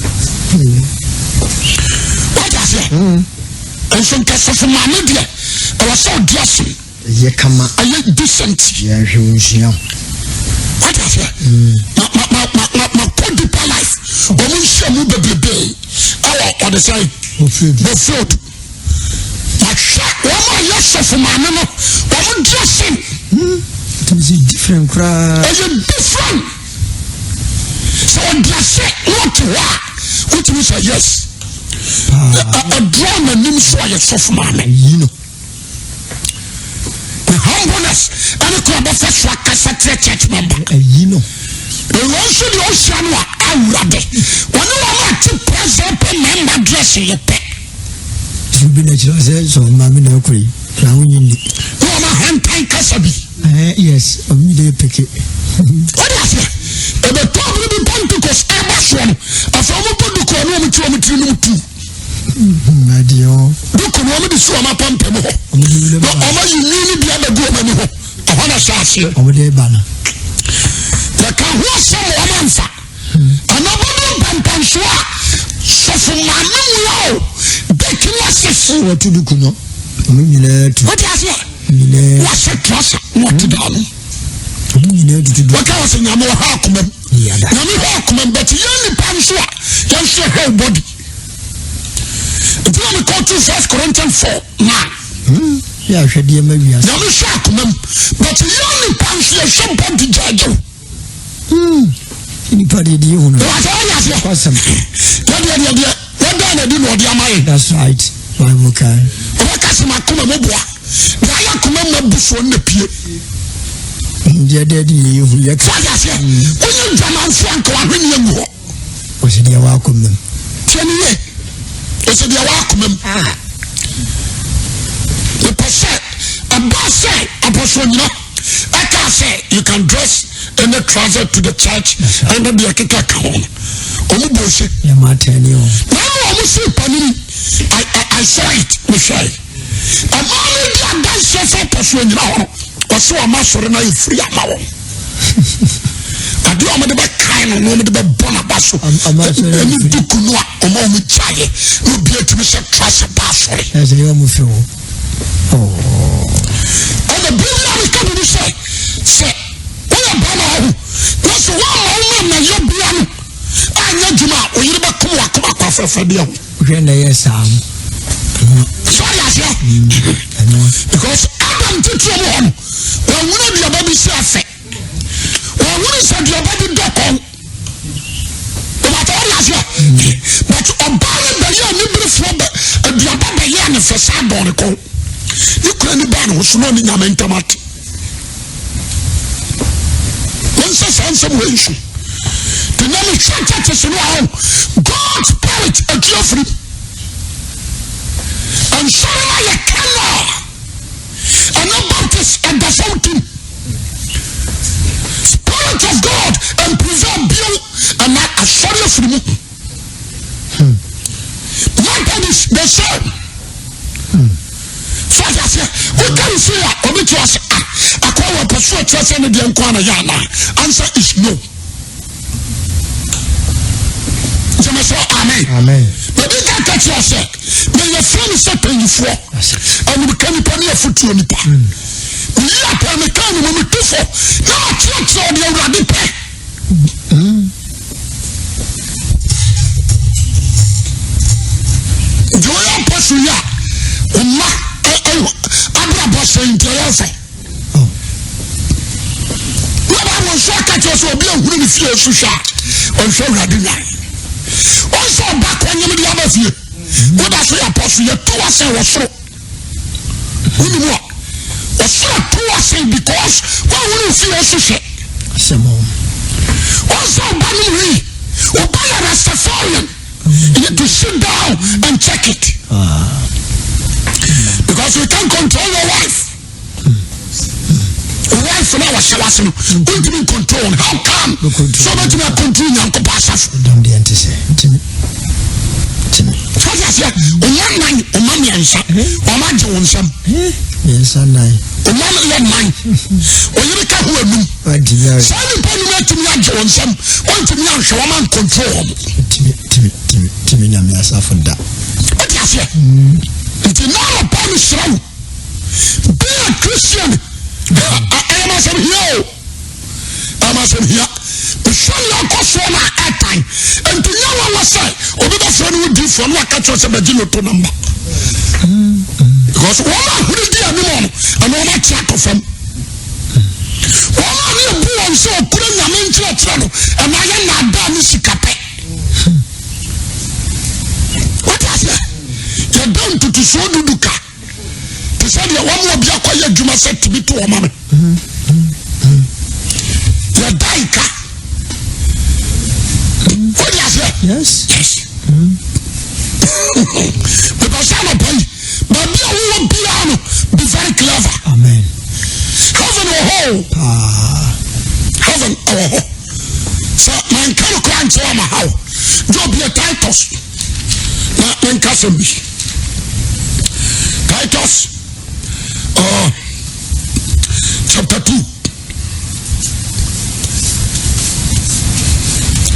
Wagye aseɛ? Nso nka sɔfo maame deɛ ɛwɔ sɛ ɔdi asɛm. Ɛyɛ kama. Ɛyɛ decent. Yɛn hwɛ wɔn sua. Wagye aseɛ? Ma ma ma ma ma ma kɔ deeper life. Wɔn nhyia mu bebrebe ɛwɔ ɔde sɛn. Bofield. Mahwɛ wɔn a yɛ sɔfo maame no wɔn dressing. Tumi sɛ different koraa. Ɛyɛ different. Sɛ ɔde ase na ɔte hɔ a wotumi sɛ yes. Ɔdraw n'anim so ɔyɛ sɔfo maame. Yi no. The humbleness ɛne kɔ ɔbɛfa so akasa kyerɛ church member. Ɛyi no. Wɔn nso deɛ ɔhyia no a awurade wɔne wɔn a te president pɛ member dress yɛ pɛ. Sɛ obi na kyerɛ sɛ sɛ maame na akɔ yi na wonye nni. Na wɔn ahantan kasa bi. Ɛɛ yes obi de peke. Wọ́n aseɛ ɛbɛtɔ abiri bi Pentecost ɛba soɔ no afei wɔn bɔ duku ɔne wɔn ti wɔn tiri nom tu. Adeɛ o. Duku no wɔn de si wɔn apampam hɔ. Na wɔn ayi nwi no bi abɛgu wɔn ani hɔ. Ɛhɔ na hyɛ aseɛ. Wɔn de ba no. Yɛka ho asɛm wɔn amfa. Ɛna bɛdu mpɛmpɛnsoɔ a sɔfo maame wia o dɛki na sisi. Wɔtu duku no. Wɔn nyinaa tu. Wɔte aseɛ. Nyinaa. Wɔahyɛ trasa na wɔte daa no. Wɔn nyinaa tutu duku. Wɔka wɔ sɛ nyame wɔ ha akoma mu. Nyame hɔ akoma mu bɛte yɛn nipa nso a yɛn nso yɛ hɔ body. Nti na mekɔ to First Corinthians 4 9. Yɛ ahwɛdeɛ ma wiase. Nyame hwɛ akoma mu bɛte yɛn nipa nso yɛhwɛ body gyagyew. Nipa deɛ deɛ ehunu. Wàtí wọ́n yà sẹ́. Kwasɛm. Yɛ deɛ deɛ deɛ wọ́n dá n'adi na ɔde ama yɛ. That's right. Bible kan. Ɔbɛ kasi ma akoma mu boa. Deɛ ayɛ akoma mu abu soɔ nna pie. Deɛ deɛ deɛ ehunu yɛ. Sɛ ɔyɛ aseɛ. Wọ́n yɛ dwamanfo anka wahwɛ ni egu hɔ. Ɔsɛ deɛ wɔ akoma mu. Tiɛ ni yɛ. Ɔsɛ deɛ wɔ akoma mu. Mepɛ sɛ ɛbaa sɛ apɔsɔ nyina. Ɛkaa sɛ you can dress any trouser to the church ɛne deɛ ɛkeka ka ho no ɔmo bɔ ose. Na ɛna ɔmo si panini I I I saw it mehwɛe ɛmaa no di adanseɛ sɛ apɔso anyina hɔ no ɔsɛ ɔma asɔre no ayɛ firi ama wɔn adeɛ a wɔde bɛkae no na wɔde bɛbɔ n'aba so ɛne duku no a ɔma wɔn gyaeɛ na obi atumi sɛ trouser ba asɔre. Ɛsɛ yɛ ɔmo fɛ o. Ɛna bere bi a meka biribi sɛ, sɛ woyɛ barima ahu na sɛ woamma wo ma na yɛ bia no anyɛ adwuma a, oyere bɛkom wakoma akɔ afɛfɛdeɛ ho. Hwɛ na ɛyɛ saa no. So ɔde aseɛ? Because Adam titire mu hɔ no, wɔnwene aduaba bi si afɛ. Wɔnwene sɛ aduaba bi dɔ kɔn. Ìbàtà ɔde aseɛ. But ɔbaa no bɛyɛ aniberefoɔ bɛ aduaba bɛyɛ ne fɛ saa dɔn ne kɔn. Ne kura ni baa ne ho so na ɔne nyame ntam ate. Wɔn sɛ saa nsɛm wɔ nsu. Te na mehwɛ churches no a God spirit atu afiri. Nsɔre no ayɛ kɛnɛ. Ɛno Baptist ɛda fam tim. Spirit of God mpreserve bio ɛna asɔre afiri mu. Methodist the same. So ɔte aseɛ woka ne sei a obi te ɔsɛ ah akɔ wɔ pɛ so ɔkyerɛ sɛ ne deɛ nko ana yɛ anaa answer is no. Gyeme sɛ amen. Amen. Baabi ka ka kyerɛ sɛ meyɛ frɛ no sɛ panyifoɔ animka nipa ne afotuo nipa. Meyi apɛ meka ne mu metu fo na makyerɛkyerɛ ɔde awurade pɛ. Nti woyɛ mpɔ so yi a ɔma abrabɔ sɛ nti ɛyɛ fɛ. Na Bible nso aka kyerɛ sɛ obi ahunu ne fie so hwɛ a ɔnhwɛ awurade nwan. Ɔnsɛ ɔba kɔ nyem de aba fie. Woda so yɛ apɔ so yɛto asɛn wɔ soro. Wonim a ɔsoro to asɛn because woahunu fie so hwɛ. Ɔnsɛ ɔba no wi. Ɔba yɛ Rastafarian. You need to sit down and check it. Because you can't control your wife. Wife na wɔhyɛ wase no, wontumi control no. How come? So wobɛtumi acontrol Nyankopɔn asafo. Sɔde aseɛ, ɔma nan, ɔma mmiɛnsa, ɔma agye wo nsam. Mmiɛnsa nan. Ɔma yɛ nan, ɔyere ka ho anum. Saa nipa no atumi agye wo nsam, wɔntumi anhwɛ wɔn ancontrol wɔn. Tumi tumi tumi tumi nyame asafo da. Wote aseɛ? Nti na anɔpa no hyira wo. Be a Christian. Ɛyɛ ma asɛm hia o. Ɛyɛ ma asɛm hia. Mesua nea ɔkɔ soɔ no a ɛtan. Nti nyɛ nwanwa sɛ obi bɛfrɛ no wo diifoɔ no waka kyerɛ sɛ bɛgye loto namba. Because wɔn a huri di anim no, ɛna wɔn akye atɔ fam. Wɔn a ne ebu wɔn sɛ okura nyame nkyerɛkyerɛ no, ɛna ayɛ nnaadaa ne sika pɛ. Wote aseɛ? Yɛda ntotosoɔ dudu ka te sɛ deɛ wɔn obi akɔyɛ adwuma sɛ tumi to wɔn ma me. Yɛda nka. Wote aseɛ? Yes. Yes. Because anɔpa yi, baabi a wowɔ biara no, be very clever. Amen. Heaven wɔ hɔ o. Heaven wɔ hɔ. Sɛ manka no koraa nkyerɛ ama ha o. Job yɛ Titus. Na menka sɛm bi. Titus. Uh, 2.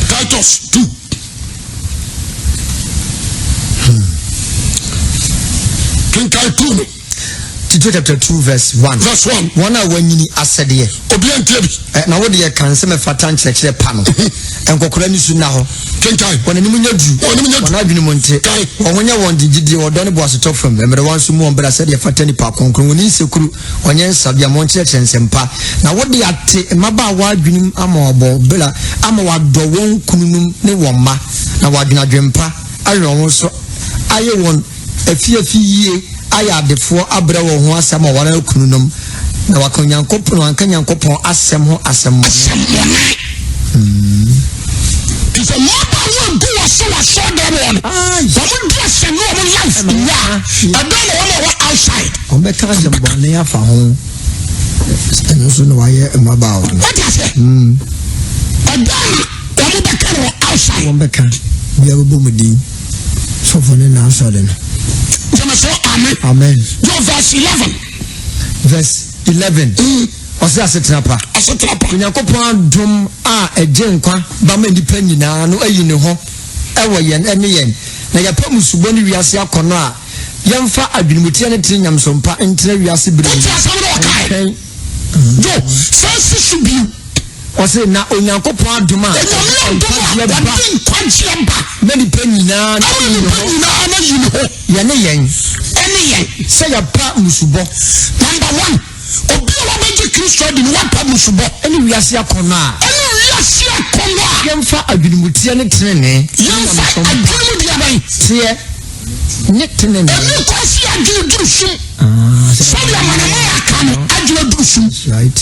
Titus 2. Hmm. Kenkan 2 no. Tito chapter 2 verse 1. Verse 1. Wɔn a wɔanyini asɛdeɛ. Obi antie bi. Eh, na wo deɛ ka nsɛm ɛfata nkyerɛkyerɛ pa no. Nkɔkora ni so nna hɔ. Kenkan. Wɔn anim nyɛ duru. Wɔn anim nyɛ duru. Wɔn adwene mu nte. Kan. Wɔn ho nyɛ wɔn den gyidie, ɔdɔ ne boasetɔ fam. Mmerewa nso mu wɔn bra sɛdeɛ ɛfata nnipa kronkron. Wɔnni nsekuru, wɔnyɛ nsabea, ma wɔnkyerɛkyerɛ nsɛm pa. Na wode ate mmabaawa adwenem ama wɔabɔ bra, ama wɔadɔ wɔn kununom ne wɔn mma, na wɔadwene adwempa, ahwɛ wɔn ho so, ayɛ wɔn afiafi yie, ayɛ adefoɔ, abrɛ wɔn ho ase ama wɔn ara kununom, na wɔaka Onyankopɔn, na wɔanka Nyankopɔn asɛm ho asɛmmɔne. Asɛmmɔne. Te sɛ mmabaawa gu wɔ so wɔ asɔɔdan mu hɔ no, wɔn di asɛm ne wɔn life wia. Ɛdɛn na wɔn a wɔ outside. Wɔn bɛka asɛmmɔne afa ho. Ɛno nso na wɔayɛ mmabaawa no. Wɔte aseɛ. Ɛdɛn na wɔn bɛka no wɔ outside. Wɔn bɛka bia bɛbɔ mu din. Sɔfo ne n'asɔre no. Gyeme so amen. Amen. Yo verse 11. Verse 11. Ɔsɛ asetena pa. Asetena pa. Onyankopɔn adom a ɛgye nkwa ba ma nnipa nyinaa no ayi ne ho wɔ yɛn ne yɛn, na yɛapa mmusubɔ ne wiase akɔnnɔ a yɛmfa adwenemuteɛ ne tene nyamesom pa ntena wiase bere mu. Wote asɛm no ɔkae? Ntwɛn. Yo, san si so bio. Ɔse, na Onyankopɔn adom a Onyame adom a nkwagyeɛ ba ɔde nkwagyeɛ ba ma nnipa nyinaa no ama ayi ne nnipa ho, nyinaa no ayi ne ho. yɛne yɛn, Ɛne yɛn. sɛ yɛpa mmusubɔ. Number one, obi a wabɛgye Kristo adi no wapa mmusubɔ. Ɛne wiase akɔnnɔ a. Ɛne wiase akɔnnɔ a. Yɛmfa adwenemuteɛ ne tenenee. Yɛmfa adwene mu deɛ bɛn? Teɛ ne tenenee. Ɛni kwan sɛ adwene duru sum. Ah, Sɛdeɛ amanaman a aka no adwene duru sum. Right.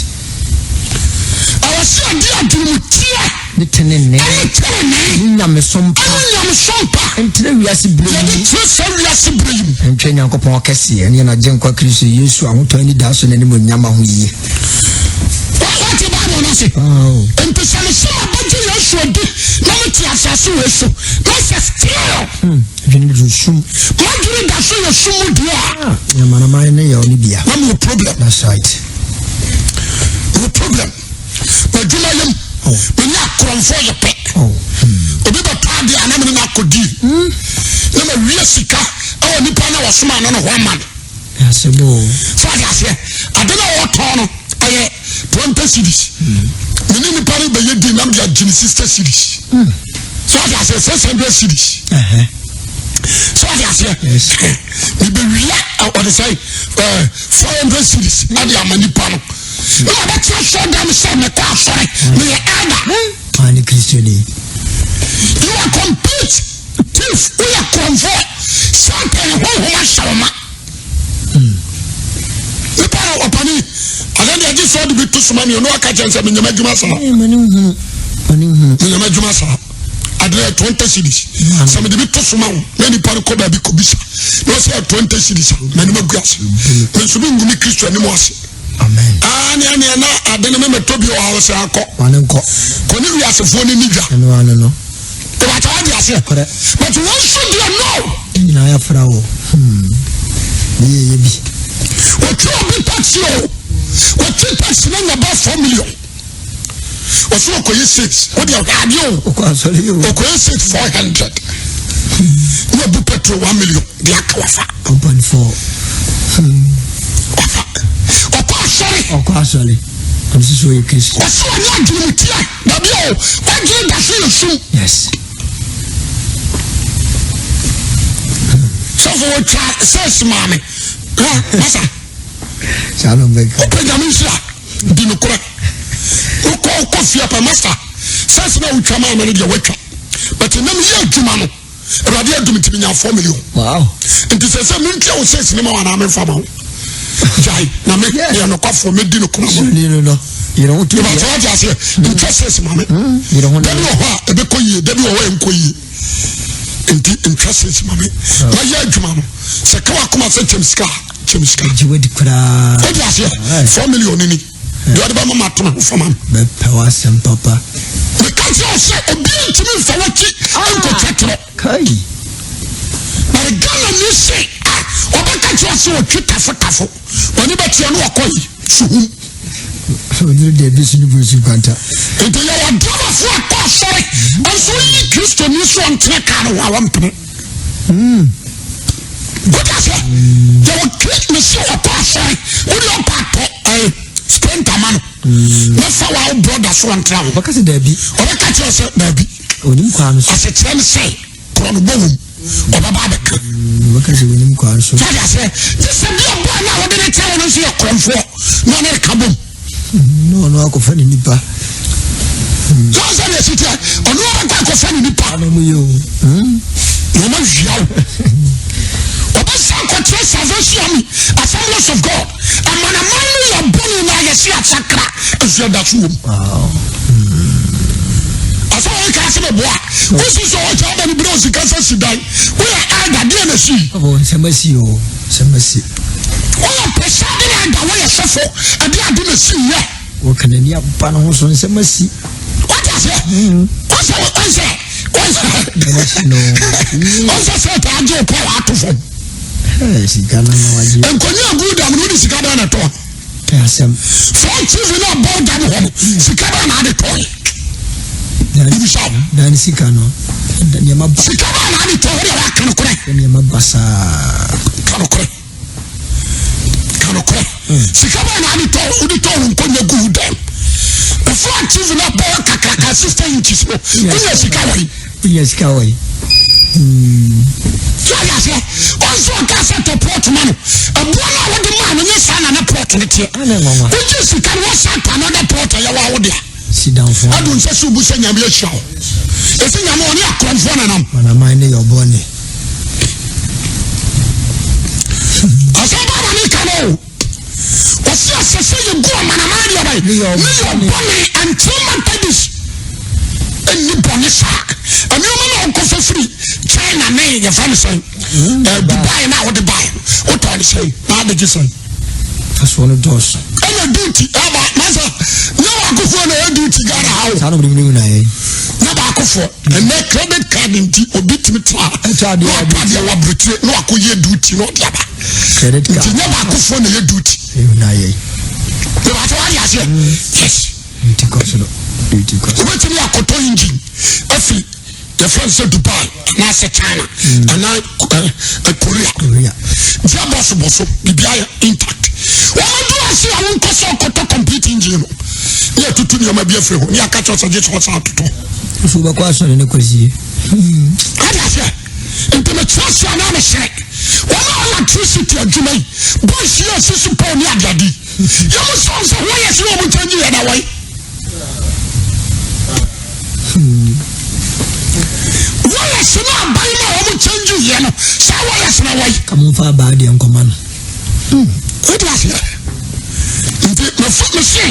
Ɛwɔ sɛ yɛde adwenemuteɛ. Ne tenenee. Ɛne tenenee. Ne nyamesom pa. Ɛne nyamesom pa. Ntena wiase berɛ yi mu. Yɛde tena saa wiase berɛ yi mu. Ntwɛn Nyankopɔn ɔkɛseɛ ne yɛn Agyenkwa Kristo Yesu ahotɔ anidaso ne n'animuonyam ahoyie. Wate Bible no ase? Nti sɛ mese mabɛgye Yesu adi na mete asase wei so na sɛ still hmm, adwene duru sum. Madwene da so yɛ sum mu deɛ a. Ah, amanaman ne yɛ ɔne bia. Na mewɔ problem. That's right. Mewɔ problem. M'adwuma yam. Oh. Mene akorɔmfoɔ yɛ pɛ. Oh. Hmm. Obi bɛtɔ adeɛ a na mene no akɔdi. Hmm. Na mawie sika ɛwɔ nipa na wɔsoma no no ho ama no. So ade aseɛ ade na wɔtɔn no ɛyɛ 20 cedis. Hmm. Mene nipa no bɛyɛ di nam de agye ne 60 cedis. So ade aseɛ 600 cedis. So ade aseɛ mebɛwia ɔde sɛ 400 cedis ɛde ama nipa no. Na mabɛtena sɔre dɛm sɛ mekɔ asɔre meyɛ elder. Ɔne Kristoni. You are complete thief. Woyɛ korɔmfoɔ. Satan honhom ahyɛ wo ma. Nipa no ɔpani ɔno deɛ gye sɛ ɔde bi to soma mi ɔno aka kyɛn sɛ menyɛ m'adwuma saa. Menyɛ m'adwuma saa. Adeɛ 20 cedis. Sɛ mede bi to soma wo na nipa no kɔ baabi kɔbisa na ɔsɛ 20 cedis a m'anim agu ase. Me nso mengu me Kristo anim ase. Amen. Ah, nea nea na ade no mɛmɛtɔ bi wɔ ha sɛ akɔ. Wane nkɔ. Kɔ ne wiasefoɔ no ni dwa. Ɛno ano no. Ìbàtà wà di aseɛ. Korɛ. But wɔn nso deɛ no. Ne nyinaa yɛ fra wɔ. Hmm. Ne yɛ yɛ bi. Wɔtwi obi taxi o. Wɔtwi taxi na nya bɛ 4 million. Wɔsɛ ɔkɔyɛ six. Wọ́n di ɔhwɛ adeɛ o. Ɔkɔ asɔre yi o. Ɔkɔyɛ six 400. Ne wabu petrol 1 million de aka wafa. 1.4. Wafa. Ɔkɔ asɔre. Ɔkɔ asɔre. Ɔno nso so ɔyɛ Kristo. Wɔsɛ wɔnyɛ adwene mu tia. Dabi o, wadwene da so yɛ sum. Yes. Sɔfo wɔtwa sɛs maame. Ha, masa. Saa na ɔbɛka. Wopɛ Nyame nhyira, di nokorɛ. Wokɔ wokɔ fie pɛ masa. Sɛs na wotwa maame no deɛ watwa. But nam yɛ adwuma no. Awurade adum nti menya 4 million. Wow. Nti sɛ sɛ mentua wo sɛs ne ma wo anaa memfa ma wo. Gyae na me yɛ nokwafoɔ mɛdi nokorɛ ma wo. Suni no no. Yɛrɛ ho tu. Ìbàtí wá di aseɛ ntwa sɛs ma me. Yɛrɛ ho. Dabi wɔ hɔ a ɛbɛkɔ yie, dabi wɔ hɔ a ɛnkɔ yie. Nti ntwa sɛs ma me. Wayɛ adwuma no sɛ ka wakoma sɛ kyɛm sika a kyɛm sika. Gye wadi koraa. Wadi aseɛ 4 million ni deɛ ɔde bɛma ma to me ho fama no. Bɛpɛ w'asɛm papa. Meka kyerɛ wo sɛ obi ntumi mfa w'akyi nkɔtwa torɔ. Kai. But Ghana ni se a ɔbɛka kyerɛ sɛ ɔtwe tafo tafo. Ɔne bɛteɛ no ɔkɔ yi suhum. Ɔduru deɛ bi so ne bu nsu kwanta. Nti yɛwɔ driverfoɔ a kɔ asɔre nso yi Kristoni so ɔntena kaa no ho a wɔmpene. Wode aseɛ? Yɛwɔ kri mesi ɔkɔ asɔre wode ɔkɔ atɔ ɛɛ sprinter ma no na fa wa wo brɔda so ɔntena ho. Ɔbɛka sɛ daabi. Ɔbɛka kyerɛ sɛ daabi. Onim kwan no so. Asekyerɛ ne sɛ korɔ no bɔ wom ɔbɛba abɛka. Ɔbɛka sɛ onim kwan so. Sɛ aseɛ gye sɛ bi ɔbɔɔ no a wɔde ne kyerɛ wo no nso yɛ korɔmfoɔ na ɔne reka bom. Na ɔno akɔfa ne nipa. Sɛ sɛ deɛ si teɛ ɔno ɔbɛkɔ akɔfa ne nipa. Ana mu yɛ o. Na ɔma wia wo. Ɔbɛsa akɔkyerɛ Salvation Army Assemblies of God. Amanaman no yɛ bɔne na yɛsi asakra nso ɛda so wɔ mu. Asɛ wɔn kaa sɛ bɛboa. Wosi sɛ ɔkyɛ ɔbɛ no bi na ɔsi kasa si dan. Woyɛ elder deɛ na si. Ɔbɔ nsɛm asi o nsɛm asi. Woyɛ presiding elder woyɛ sɔfo ɛde ade na si yɛ. Wɔka n'ani aba ne ho so nsɛm asi. Wate aseɛ? Wɔsɛ wɔsɛ wɔsɛ wɔsɛ sɛ ɔtaa gye ɔpɔ ato fam. Sika no na wagye. Nkonnwa agu dam no wode sika bɛn na ɛtɔ. Asɛm. Fɔn TV na ɔbɔ dam hɔ no sika bɛn na ade tɔ. Ibisa o. Dan sika no nneɛma ba. Sika bɛn na ade tɔ hɔ deɛ waka no korɛ. Nneɛma ba saa. Ka no korɛ. Ka no korɛ. Sika bɛn na ade tɔ wode tɔ wo nkonnwa gu wo dam. Fɔn TV na ɔbɔ kakraka 60 inches no wonya sika wɔ yi. Wonya sika wɔ yi. So ɔyɛ aseɛ ɔnso ɔka sɛ tɔ plot ma no ɛboɔ no a wode maa no nyɛ saa na ne plot no teɛ wogye sika no wɔsa tɔ another plot ɛyɛ wa wo dea adu nsɛ sɛ wobu sɛ nyame ahyira wo ɛsɛ nyame ɔne akorɔmfoɔ nanam manaman ne yɛ ɔbɔne asɛm ba ma ne ka no o Ɔsi ɛsɛ sɛ yɛgu amanaman deɛ bɛn ne yɛ bɔne until Methodist ɛnni bɔne saa nneɛma na ɔkɔfa firi China ne yɛfrɛ no sɛn hmm, Dubai na wode bae wotɔ ne sɛn na abɛgye sɛn asoɔ no dɔɔso ɛna duty ɛba masa nyɛ baakofoɔ na ɛyɛ duty Ghana ha o saa na ɔmo de na yɛ nyɛ baakofoɔ ɛnɛ credit card nti obi tumi tena na watɔ adeɛ wɔ aburokyire na wakɔyɛ duty na ɔde aba Credit card. Nti nyɛ baakofoɔ na ɛyɛ duty. Ehu na ayɛ. Ìbàtí wà á di aseɛ. Yes. Duty kɔ soro. Duty kɔ soro. Wobɛtumi akɔtɔ engine afiri yɛfrɛ no sɛ Dubai anaasɛ China anaa eh, eh, Korea. Korea. Gearbox bɔ so biribi ayɛ intact. Wɔn adu ase a wɔnkɔ sɛ ɔkɔtɔ complete engine no. Ne yɛtutu nneɛma bi afiri hɔ ne yɛaka kyerɛ sɛ gye sɛ ɔsan atotɔ. Nso wobɛkɔ asɔre ne kɔsie. Ade aseɛ. Nti mekyerɛ ase anaa mehyerɛ wɔn a electricity adwuma yi boys yi a sisi pole ne adeade yi yɛ mo sɔn sɛ wɔn yɛ sɛ wɔn nkyɛn gye yɛ na wɔyi. Wɔyɛ sɛ na aban ma wɔn nkyɛn gye yɛ no saa wɔyɛ sɛ na wɔyi. Kàmú nfa abaa deɛ nkɔma no. O de aseɛ nti mefa mese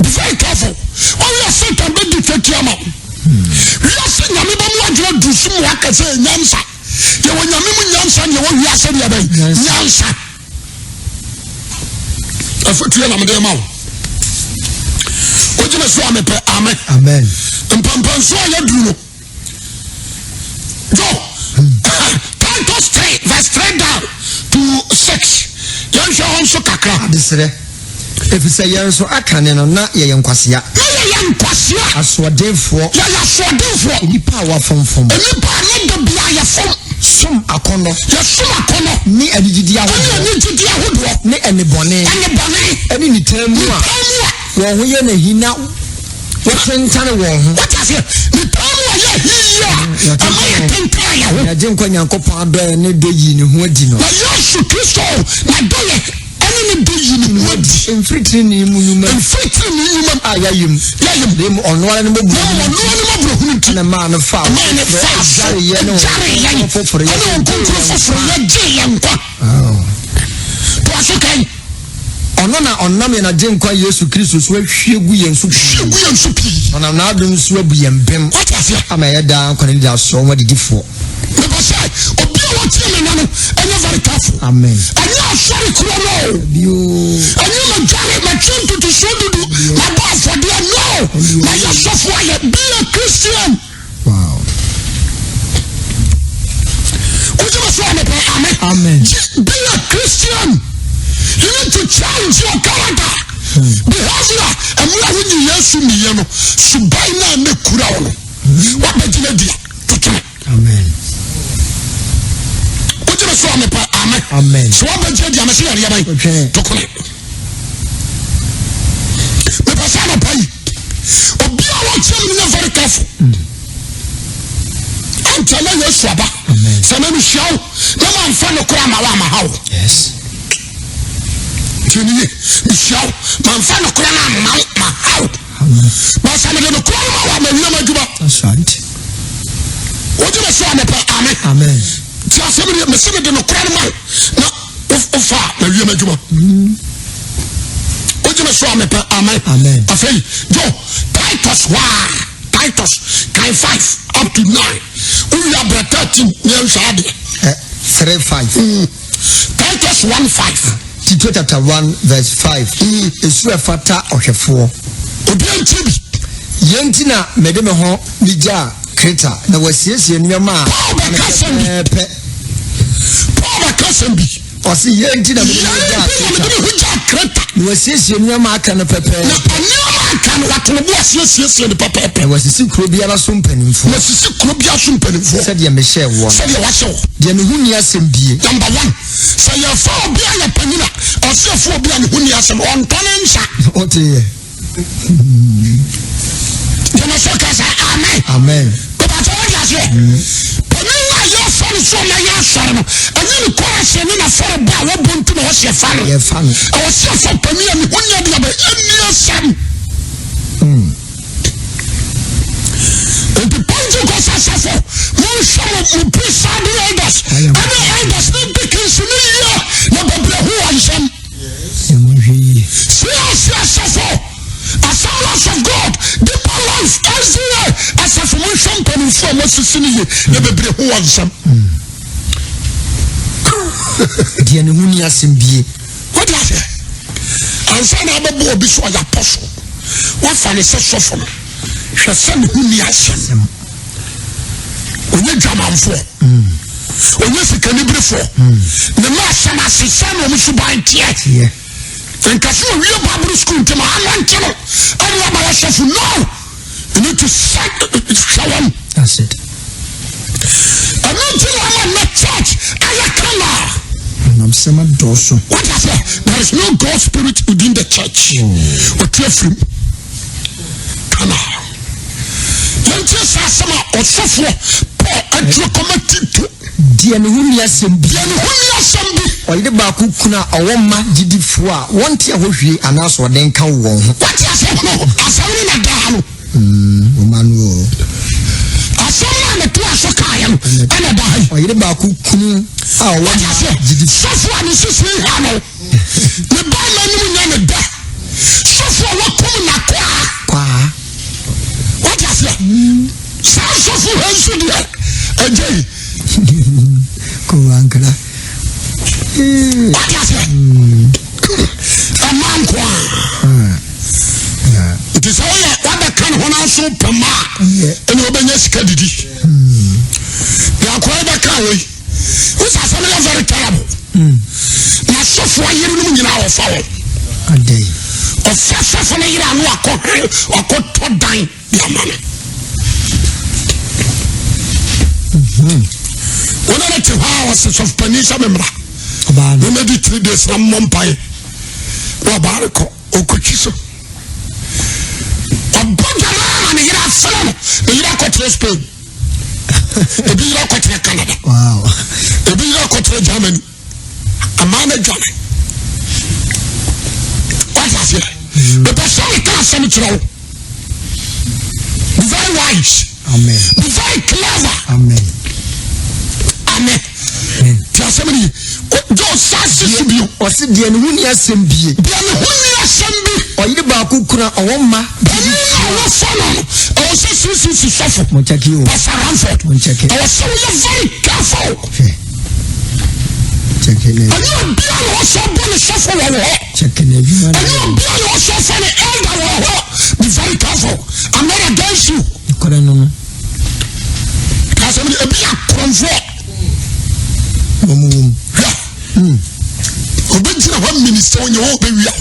be very careful ɔyɛ Satan bɛ di twɛti ama wo. Wiase nyame bɛ mu adwene du so mu aka sɛ nyansa. Yɛwɔ nyame mu nyansa ne yɛwɔ wiase deɛ bɛn nyansa. Afotuo na mede ma wo. Wogyina so a mepɛ amen. Amen. Mpampanso a yɛduru no. Joe, Titus 3 verse 3 down to 6. Yɛnhwɛ hɔ nso kakra. Adesrɛ. Efisɛ yɛn nso akane no, na yɛyɛ nkwasea. Na yɛyɛ nkwasea. Asoɔdenfoɔ. Yɛyɛ asoɔdenfoɔ. Nnipa a wɔafomfom. Nnipa a ne da biara yɛfom. Som akɔnnɔ. Yɛsom akɔnnɔ. Ne anigyedeɛ ahodoɔ. Ɛne anigyedeɛ ahodoɔ. Ne nnebɔne. Nnebɔne. Ɛne nitan mu a. Nitan mu a. Wɔn ho yɛ no ahi na wɔtentane wɔn ho. Wate aseɛ? Nitan mu a yɛ ahi yie a, ɛma yɛtentane yɛn ho. Na Agyenkwa Nyankopɔn adɔeɛ ne dɔ yii ne ho adi no. Na Yesu Kristo n'adɔeɛ. Ɛne ne dɔ yi ne ho adi. Mfiri tenenee mu nnwuma mu. Mfiri tenenee nnwuma mu. A yɛayɛ mu. Yɛayɛ mu. Na mmom ɔno ara ne mmɔborɔhunu nti. Na ɔno ara ne mmɔborɔhunu nti. Ɛna maa no faa Maa no faa so. Ɛgyaree yɛn ne Ɛgyaree yɛn. Honhom foforɔ Ɛne Honhom Kronkron foforɔ yɛ gyee yɛn nkwa. Toa so kan. Ɔno na ɔnam yɛn Agyenkwa Yesu Kristo so ahwie gu yɛn so pii. Hwie gu yɛn so pii. Ɔnam n'adom so abu yɛn bem. Wate aseɛ? Ama yɛayɛ daa nkwa ne anidasoɔ ho adidifoɔ. Mepɛ sɛ obi a wɔtie me nna no ɛnyɛ very careful. Amen. Ɛnyɛ asɔre korɔ no o. Bio. Ɛnyɛ madware matwe ntotosoɔ dudu mabɔ afɔdeɛ no. Mayɛ sɔfo ayɛ be a Christian. Wow. Wogye me so a mepɛ amen. Amen. Be a Christian. You need to change your character. Behavior mmerɛ a wonyi Yesu nniiɛ no, suban no a na kura wo no, wabɛgye no adi a, totwene. Amen. Wogye me so a mepɛ amen. Amen. Sɛ wabɛgye adi a mɛsɛ yareɛ bɛn? Totwene. Tokone. Mepɛ sɛ anɔpa yi, obi a wɔkyerɛ me no nyɛ very careful. Ankyɛ na Yesu aba. Amen. Sɛ na mehyia wo na mamfa no kora ma wo ama ha wo. Yes. Tie ne yie. Mehyia wo mamfa no kora no amma wo ma ha wo. Basa mede no kora no ma wo ama wiem adwuma. That's right. Wogye me so a mepɛ amen. Amen. Ti asɛm ne mese mede no kora no ma wo na wofa a na wiem adwuma. Wogye me so a mepɛ amen. Amen. Afei jo Titus waa Titus kan 5 up to 9. Wowie abrɛ 13 ne yɛnhwɛ adeɛ. 3 5. Titus 1 5. Tito chapter 1 verse 5. Esu ɛfata ɔhwɛfoɔ. Obi nti bi. Yɛn nti na mede me ho megyaa Kreta na wasiesie nneɛma a Paul bɛka asɛm bi. pɛpɛɛpɛ. Paul bɛka asɛm bi. Ɔse yɛn nti na mede me ho Yɛn gyaa nti na Kreta mede me ho gyaa Kreta. na wasiesie nneɛma aka no Na pɛpɛɛpɛ. nneɛma aka no wato ne bo asiesie no pɛpɛɛpɛ. Na wasisi kuro biara so mpanimfoɔ Wasisi kuro biara so mpanimfoɔ. sɛdeɛ mehyɛɛ woɔ no. Sɛdeɛ wahyɛ wo. Deɛ ne ho nni asɛm bie. Number one, sɛ yɛfa obi a yɛ panyin a, ɔsɛ yɛfa obi a ne ho nni asɛm, ɔntɔ ne nsa. Wote yɛ. Gyeme so ka sɛ amen. Amen. Bɛbɛkyɛ wode aseɛ. Panyin a yɛfa no so ɔma yɛ asɔre no, ɛnyɛ ne kɔrɛhyɛ ne n'afɔre bɔ a wɔbɔ nti na ɔsɛ yɛfa no. Yɛfa no. Ɛwɔ sɛ yɛfa panyin a ne ho nni adeɛ bɛ ɛnni asɛm. Nti Pentecost asafo, monhwɛ mo mo presiding elders ɛne elders ne deacons ne yie na bebree ho wɔ nsɛm. Yɛ monhwɛ yie. CRC asafo, Assemblies of God, Deeper Life, SDA asafo, monhwɛ mpanimfoɔ a moasisi no yie na bebree ho wɔ nsɛm. Deɛ ne ho nni asɛm bie. Wode aseɛ? Ansa na abɛbɔ obi so ɔyɛ apɔso, wafa ne sɛ sɔfo no, hwɛ sɛ ne ho nni asɛm. Ɔnyɛ dwamanfoɔ, ɔnyɛ sikaniberefoɔ, ne mma asɛm ase sɛ na ɔmo suban teɛ. Nka sɛ owie Bible school nti ma anɔnte no ɛne waba yɛ sɔfo. No, you need to set hwɛ wɔn. That's it. Ɛno nti na ama nnɛ church ayɛ kama. Namsɛm adɔɔso. What I say? There is no God spirit within the church. Ɔtu afirim. Kama. Yɛntie saa asɛm a ɔsɔfoɔ Paul atwerɛ kɔma Tito. Deɛ ne ho nni asɛm bi. Deɛ ne ho nni asɛm bi. Ɔyere baako kunu a ɔwɔ mma gyidifoɔ a wɔnte ahohwie anaa asoɔden nka wɔn ho. Wate asɛm no? Asɛm no na daa no. Ɔma no o. Asɛm no a metoa so kaeɛ no ɛna da ha yi. Ɔyere baako kunu a ɔwɔ Wate mma aseɛ? gyidifoɔ. Sɔfo a ne sisi ha no, ne ba ma anim nyɛ ne dɛ. Sɔfo a wakum n'akoa. Kwaa. Wate aseɛ? Saa sɔfo ha nso deɛ, agya yi. Kowankra. Wate aseɛ? Ɛma nko a. Nti sɛ woyɛ wabɛka ne ho no nso pɛ ma a, ɛne wobɛnya sika didi. Deɛ akoa yi bɛka wei, wosɛ asɛm yɛ very terrible. Na sɔfoɔ yerenom nyinaa wɔfa wɔn. Ɔfa sɔfo no yere ano akɔ akɔtɔ dan de ama no. Wɔn a te hɔ a wɔsɛ sɔfo panin sɛ memmra. Memmɛdi 3 days na mmɔ mpaeɛ. Na ɔbaa no kɔ ɔkɔtwi so. Ɔbɔ dwamaa ma ne yere afrɛ no. Ne yere akɔtena Spain. Ebi yere akɔtena Canada. Ebi yere akɔtena Germany. Amaa no adwane. Wate aseɛ? Mepɛ sɛ meka asɛm kyerɛ wo. Be very wise. Amen. Be very clever. Amen. Amen. Ti asɛm ni. Jọ saasi si bio. Ɔsi deɛ ne ho ni asɛm bie. Deɛ ne ho ni asɛm bi. Ɔyere baako kura ɔwɔ mma. Ɛni na ɔwɔ fa no no. Ɛwɔ sɛ CCC sɔfo. Mo nkyɛke o. Pastor Ramford. Mo nkyɛke. Ɛwɔ sɛ woyɛ very careful. Hwɛ. Kyɛke ne. Ɛnyɛ obia na ɔsɔ bɔ ne sɔfo wɔ wɔ hɔ. Kyɛke ne adwuma na. Ɛnyɛ obia na ɔsɔ fa ne elder wɔ hɔ. Be very careful. I'm not against you. Kɔrɛ no no. Asɛm ni ebi yɛ akorɔmfoɔ. Wɔn wɔ mu. Hwɛ. Obi gyina hɔ minister onye hɔ ɔbɛwia.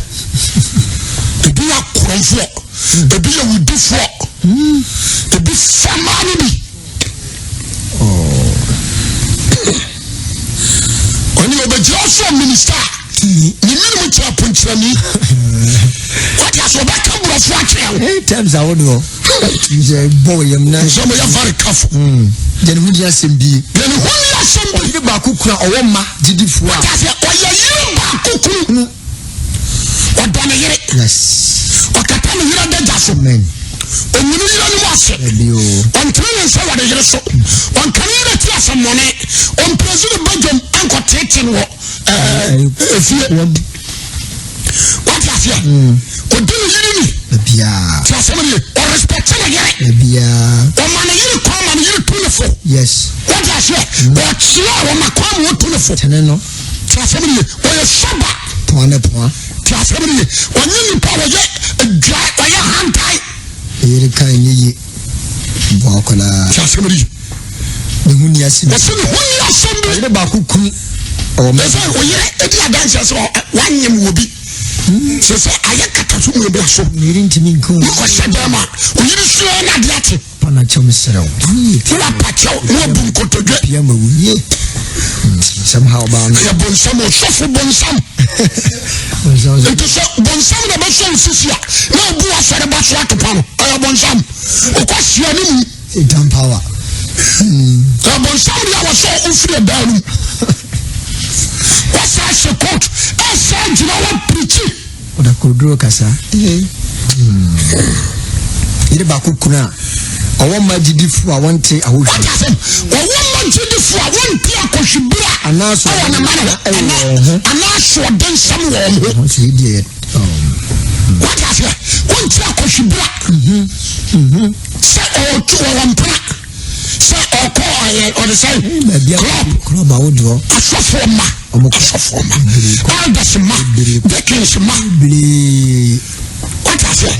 ɔbɛgyina so minista a, ne menim kyerɛ aponkyerɛni. Wate ase ɔbɛka borɔfo akyerɛ wo. Hey, terms ahodoɔ. Sɛ bɔ wɔ yam na. Sɛ mo yɛ very careful. Deɛ ne ho ni asɛm bi. Deɛ ne ho ni asɛm bi. Ɔyere baako kura ɔwɔ mma gyidifoɔ a. Wate ase ɔyɛ yere baako kunu. Ɔdɔ ne yere. Yes. Ɔkata ne yere adagya so. Amen. Ɔnyi ne yere anim ase. Ɔntene ne nsa wɔ ne yere so. Ɔnka ne yere ti asɛmmɔne. Ɔmprɛsi ne badwam nkɔteete no wɔ efie. Wate aseɛ? Ɔdi ne yere ni. Te asɛm no ye. Ɔrespɛte ne yere. Ɔma ne yere kwan ma ne yere tu ne fo. Yes. Wate aseɛ? Ɔkyea a ɔma kwan ma ɔtu ne fo. Tene no. Te asɛm no ye. Ɔyɛ sober. Poa ne poa. Te asɛm no ye. Ɔnyɛ nipa a ɔyɛ adwa, ɔyɛ hantan. Yere ka nyɛ ye. Bɔ akwadaa. Te asɛm no ye. Ne ho ni asɛm. Wɔsi ne ho ni asɛm bi. Ɔyere baako kunu. Ɔwɔ mɛ. Ɛsɛ ɔyere edi adansi sɛ wanyem wɔ bi. Sɛ sɛ ayɛ kata so mu ebi so. Ne yere ntumi nko. Ne kɔ hyɛ dɛm a ɔyere sua na adeɛ akye. Pa na kyɛw mesrɛ wo. Ne wapa kyɛw ne wabu nkotodwe. Pia ma wu yie. Nsɛm ha ɔbaa no. Ɛyɛ bonsam ɔsɔfo bonsam. Nti sɛ bonsam na bɛsɔ wo sisi a na obu asɔre ba so atopa no ɛyɛ bonsam. Ɔkɔ hyia ne mu. Satan power. Ɛyɛ bonsam deɛ wɔsɔ ofiri ɛdan no mu. Wɔsa hyɛ coat ɛsɛ gyina wɔ pirikyi. Ɔda koroduro kasa. Yere baako kunu a ɔwɔ mma gyidifo a wɔnte ahohwi. Wate asɛm? Ɔwɔ mma gyidifo a wɔnte akɔhwibira Anaa so ɛwɔ ne mma no ho. ɛwɔ wɔn ho. Anaa asoɔdensɛm wɔ wɔn ho. Ho sɛ ebi yɛ. Wate aseɛ? Wɔnte akɔhwibira. Sɛ ɔtu ɔwɔ mpena. Sɛ ɔkɔ ɔyɛ ɔde sɛ club. Club ahodoɔ. Asɔfoɔ mma. Asɔfoɔ mma. Elders mma. Deacons mma. Wate aseɛ?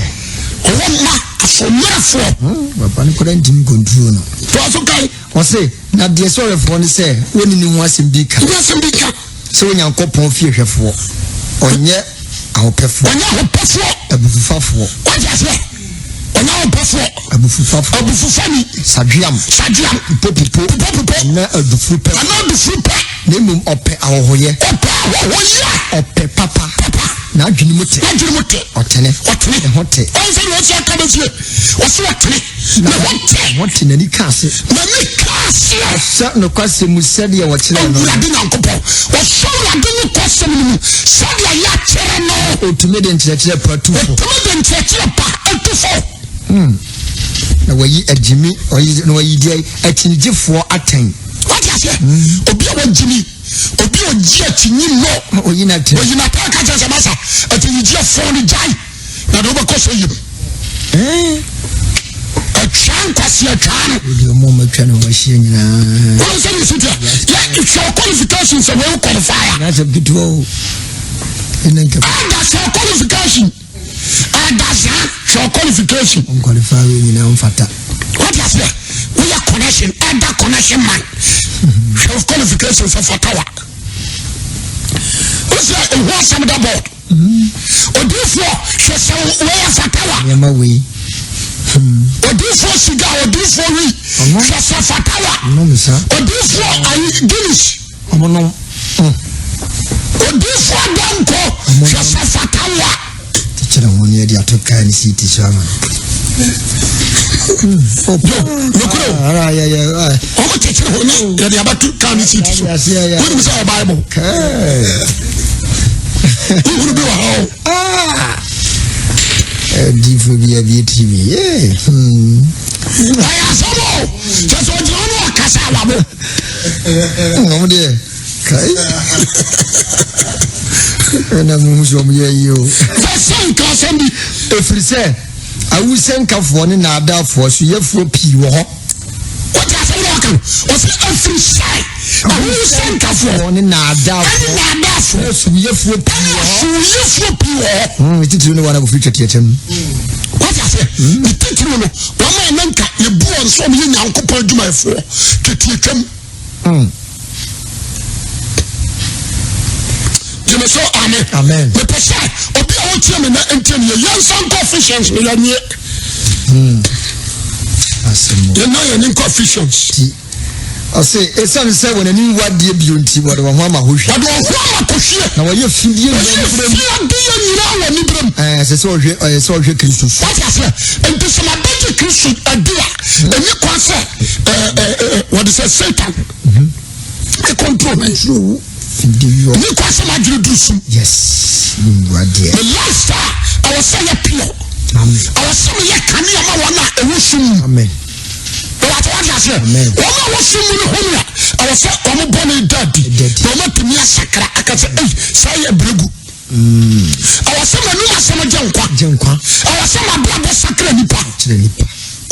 Ɔwɔ mma asommerɛfoɔ. Papa no koraa ntumi control no. Toa so kan. Ɔse, na deɛ sɛ ɔhwɛfoɔ ne sɛ wɔnni ne ho asɛm bi ka. Ne asɛm bi ka. Sɛ Onyankopɔn fie hwɛfoɔ, ɔnyɛ ahopɛfoɔ. Ɔnyɛ ahopɛfoɔ. Abufufafoɔ. Wate aseɛ? Ɔnyɛ ahopɛfoɔ. Abufufafoɔ. Abufufani. Sadweam. Sadweam. Pupopupo. Pupopupo. Anaa adufuru pɛ. Anaa adufuru pɛ. Na mmom ɔpɛ ahɔhoyɛ. Ɔpɛ ahɔhoyɛ. Ɔpɛ papa. Papa. N'adwene mu te. N'adwene mu te. Ɔtene. Ɔtene. Ne ho te. Ɔn sɛ deɛ ɔsi aka bɛfie. Ɔsi ɔtene. Ne ho te. Ne ho te n'ani ka ase. N'ani ka ase. Ɔhyɛ nokwasɛm mu sɛdeɛ wɔkyerɛɛ no. Awurade Nyankopɔn. Ɔhyɛ Awurade nokwasɛm no mu sɛdeɛ yɛakyerɛ no. Ɔtumi de nkyerɛkyerɛ pa tu fo. Ɔtumi de nkyerɛkyerɛ pa tu fo. Na wayi agyimi, ɔyi na wayi deɛ akyinnyegyefoɔ atɛn. Wate aseɛ? Obi a wagyimi, obi a ɔgye akyinyi no. Oyi n'atɛn. Oyi n'atɛn ka kyerɛ sɛ masa akyinnyegyefoɔ no gyae na de wobɛkɔ sɛ yim. Atwa nkwasi atwa no. Odi ɔmo ɔmo atwa ne ho ahyia nyinaa. Wɔn sɛ ne si teɛ. Yɛ hwɛ qualification sɛ wɔn qualify a. N'asɛm ketewa o. Ɛna nka. Ɛda sɛ qualification. Ɛda saa hwɛ qualification. Wɔn qualify wei nyinaa mfata. Wọ́n ti aseɛ woyɛ connection ɛda connection man hwɛ qualification sɛ fata wa. Wọ́n sɛ ehu asɛm da board. Odiifoɔ hwɛ sɛ wɔyɛ fata wa. Nneɛma wei. Odiifoɔ siga odiifoɔ wi hwɛ sɛ fata wa. Odiifoɔ ayi Guinness. Ɔmo Odiifoɔ adanko hwɛ sɛ fata wa. Kyekyere ho ne yɛde ato kaa ne siiti so ama no. Nokoro. Ɔmo kyekyere ho ne yɛde abato kaa ne siiti so. Wonim sɛ wɔ Bible. Wohunu bi wɔ ha o. Adiifo bi abie TV. Ɛyɛ asɛm o. Kyɛ sɛ ɔgyina hɔ ne ɔkasa a wabo. Wɔn deɛ kai ɛna mo hu sɛ wɔn yɛ yie o. Fɛsɛ nka asɛm bi. Efiri sɛ awusɛnkafoɔ ne naadaafoɔ soyɛfoɔ pii wɔ hɔ. Wɔte asɛm na wɔka no wɔsɛ efiri sɛ awusɛnkafoɔ ne naadaafoɔ ɛne naadaafoɔ ne asuyɛfoɔ pii wɔ hɔ. Asuyɛfoɔ pii wɔ hɔ. Ne titiriw ne wɔn a wɔfiri twetiatwa mu. Wɔte aseɛ ne titiriw no. Wɔn a na nka yɛbu wɔn sɛ wɔyɛ Nyankopɔn adwumayɛfoɔ twetiatwam. Gyeme so amen. Amen. Mepɛ sɛ obi a wotie me na ntie me yɛ yɛnsa nkɔ Ephesians no yɛnwie. Asɛm. Yɛnna yɛn nkɔ Ephesians. Ɔse, esiane sɛ wɔn ani nwu adeɛ bio nti, wɔde wɔn ho ama hohwie. Wɔde wɔn ho ama kɔhwie. Na wɔyɛ fidie nyinaa aniberɛ mu. Wɔyɛ fiadeɛ nyinaa wɔ aniberɛ mu. Ɛɛ, ɛsɛ sɛ ɔhwɛ, ɛsɛ sɛ ɔhwɛ Kristo su. Wate aseɛ? Nti sɛ mabɛgye Kristo adi a, ɛni kwan sɛ ɛɛ ɛɛ wɔde sɛ Satan ɛkɔntrol me. Control wo. Fidie yɔ. Ɛni kwan sɛ m'adwene duru sum. Yes, ne nwu adeɛ. Me lifestyle ɛwɔ sɛ yɛ pure. Amen. Ɛwɔ sɛ meyɛ kanea ma wɔn a ɛwɔ sum mu. Amen. Wate wate aseɛ? Wɔn a wɔsom mu no hunu a ɛwɔ sɛ wɔn bɔne da adi na wɔn atumi asakra aka sɛ ei saa yɛ beregu. Ɛwɔ sɛ m'anum asɛm gye nkwa. Ɛwɔ sɛ m'abrabɔ sakra nipa.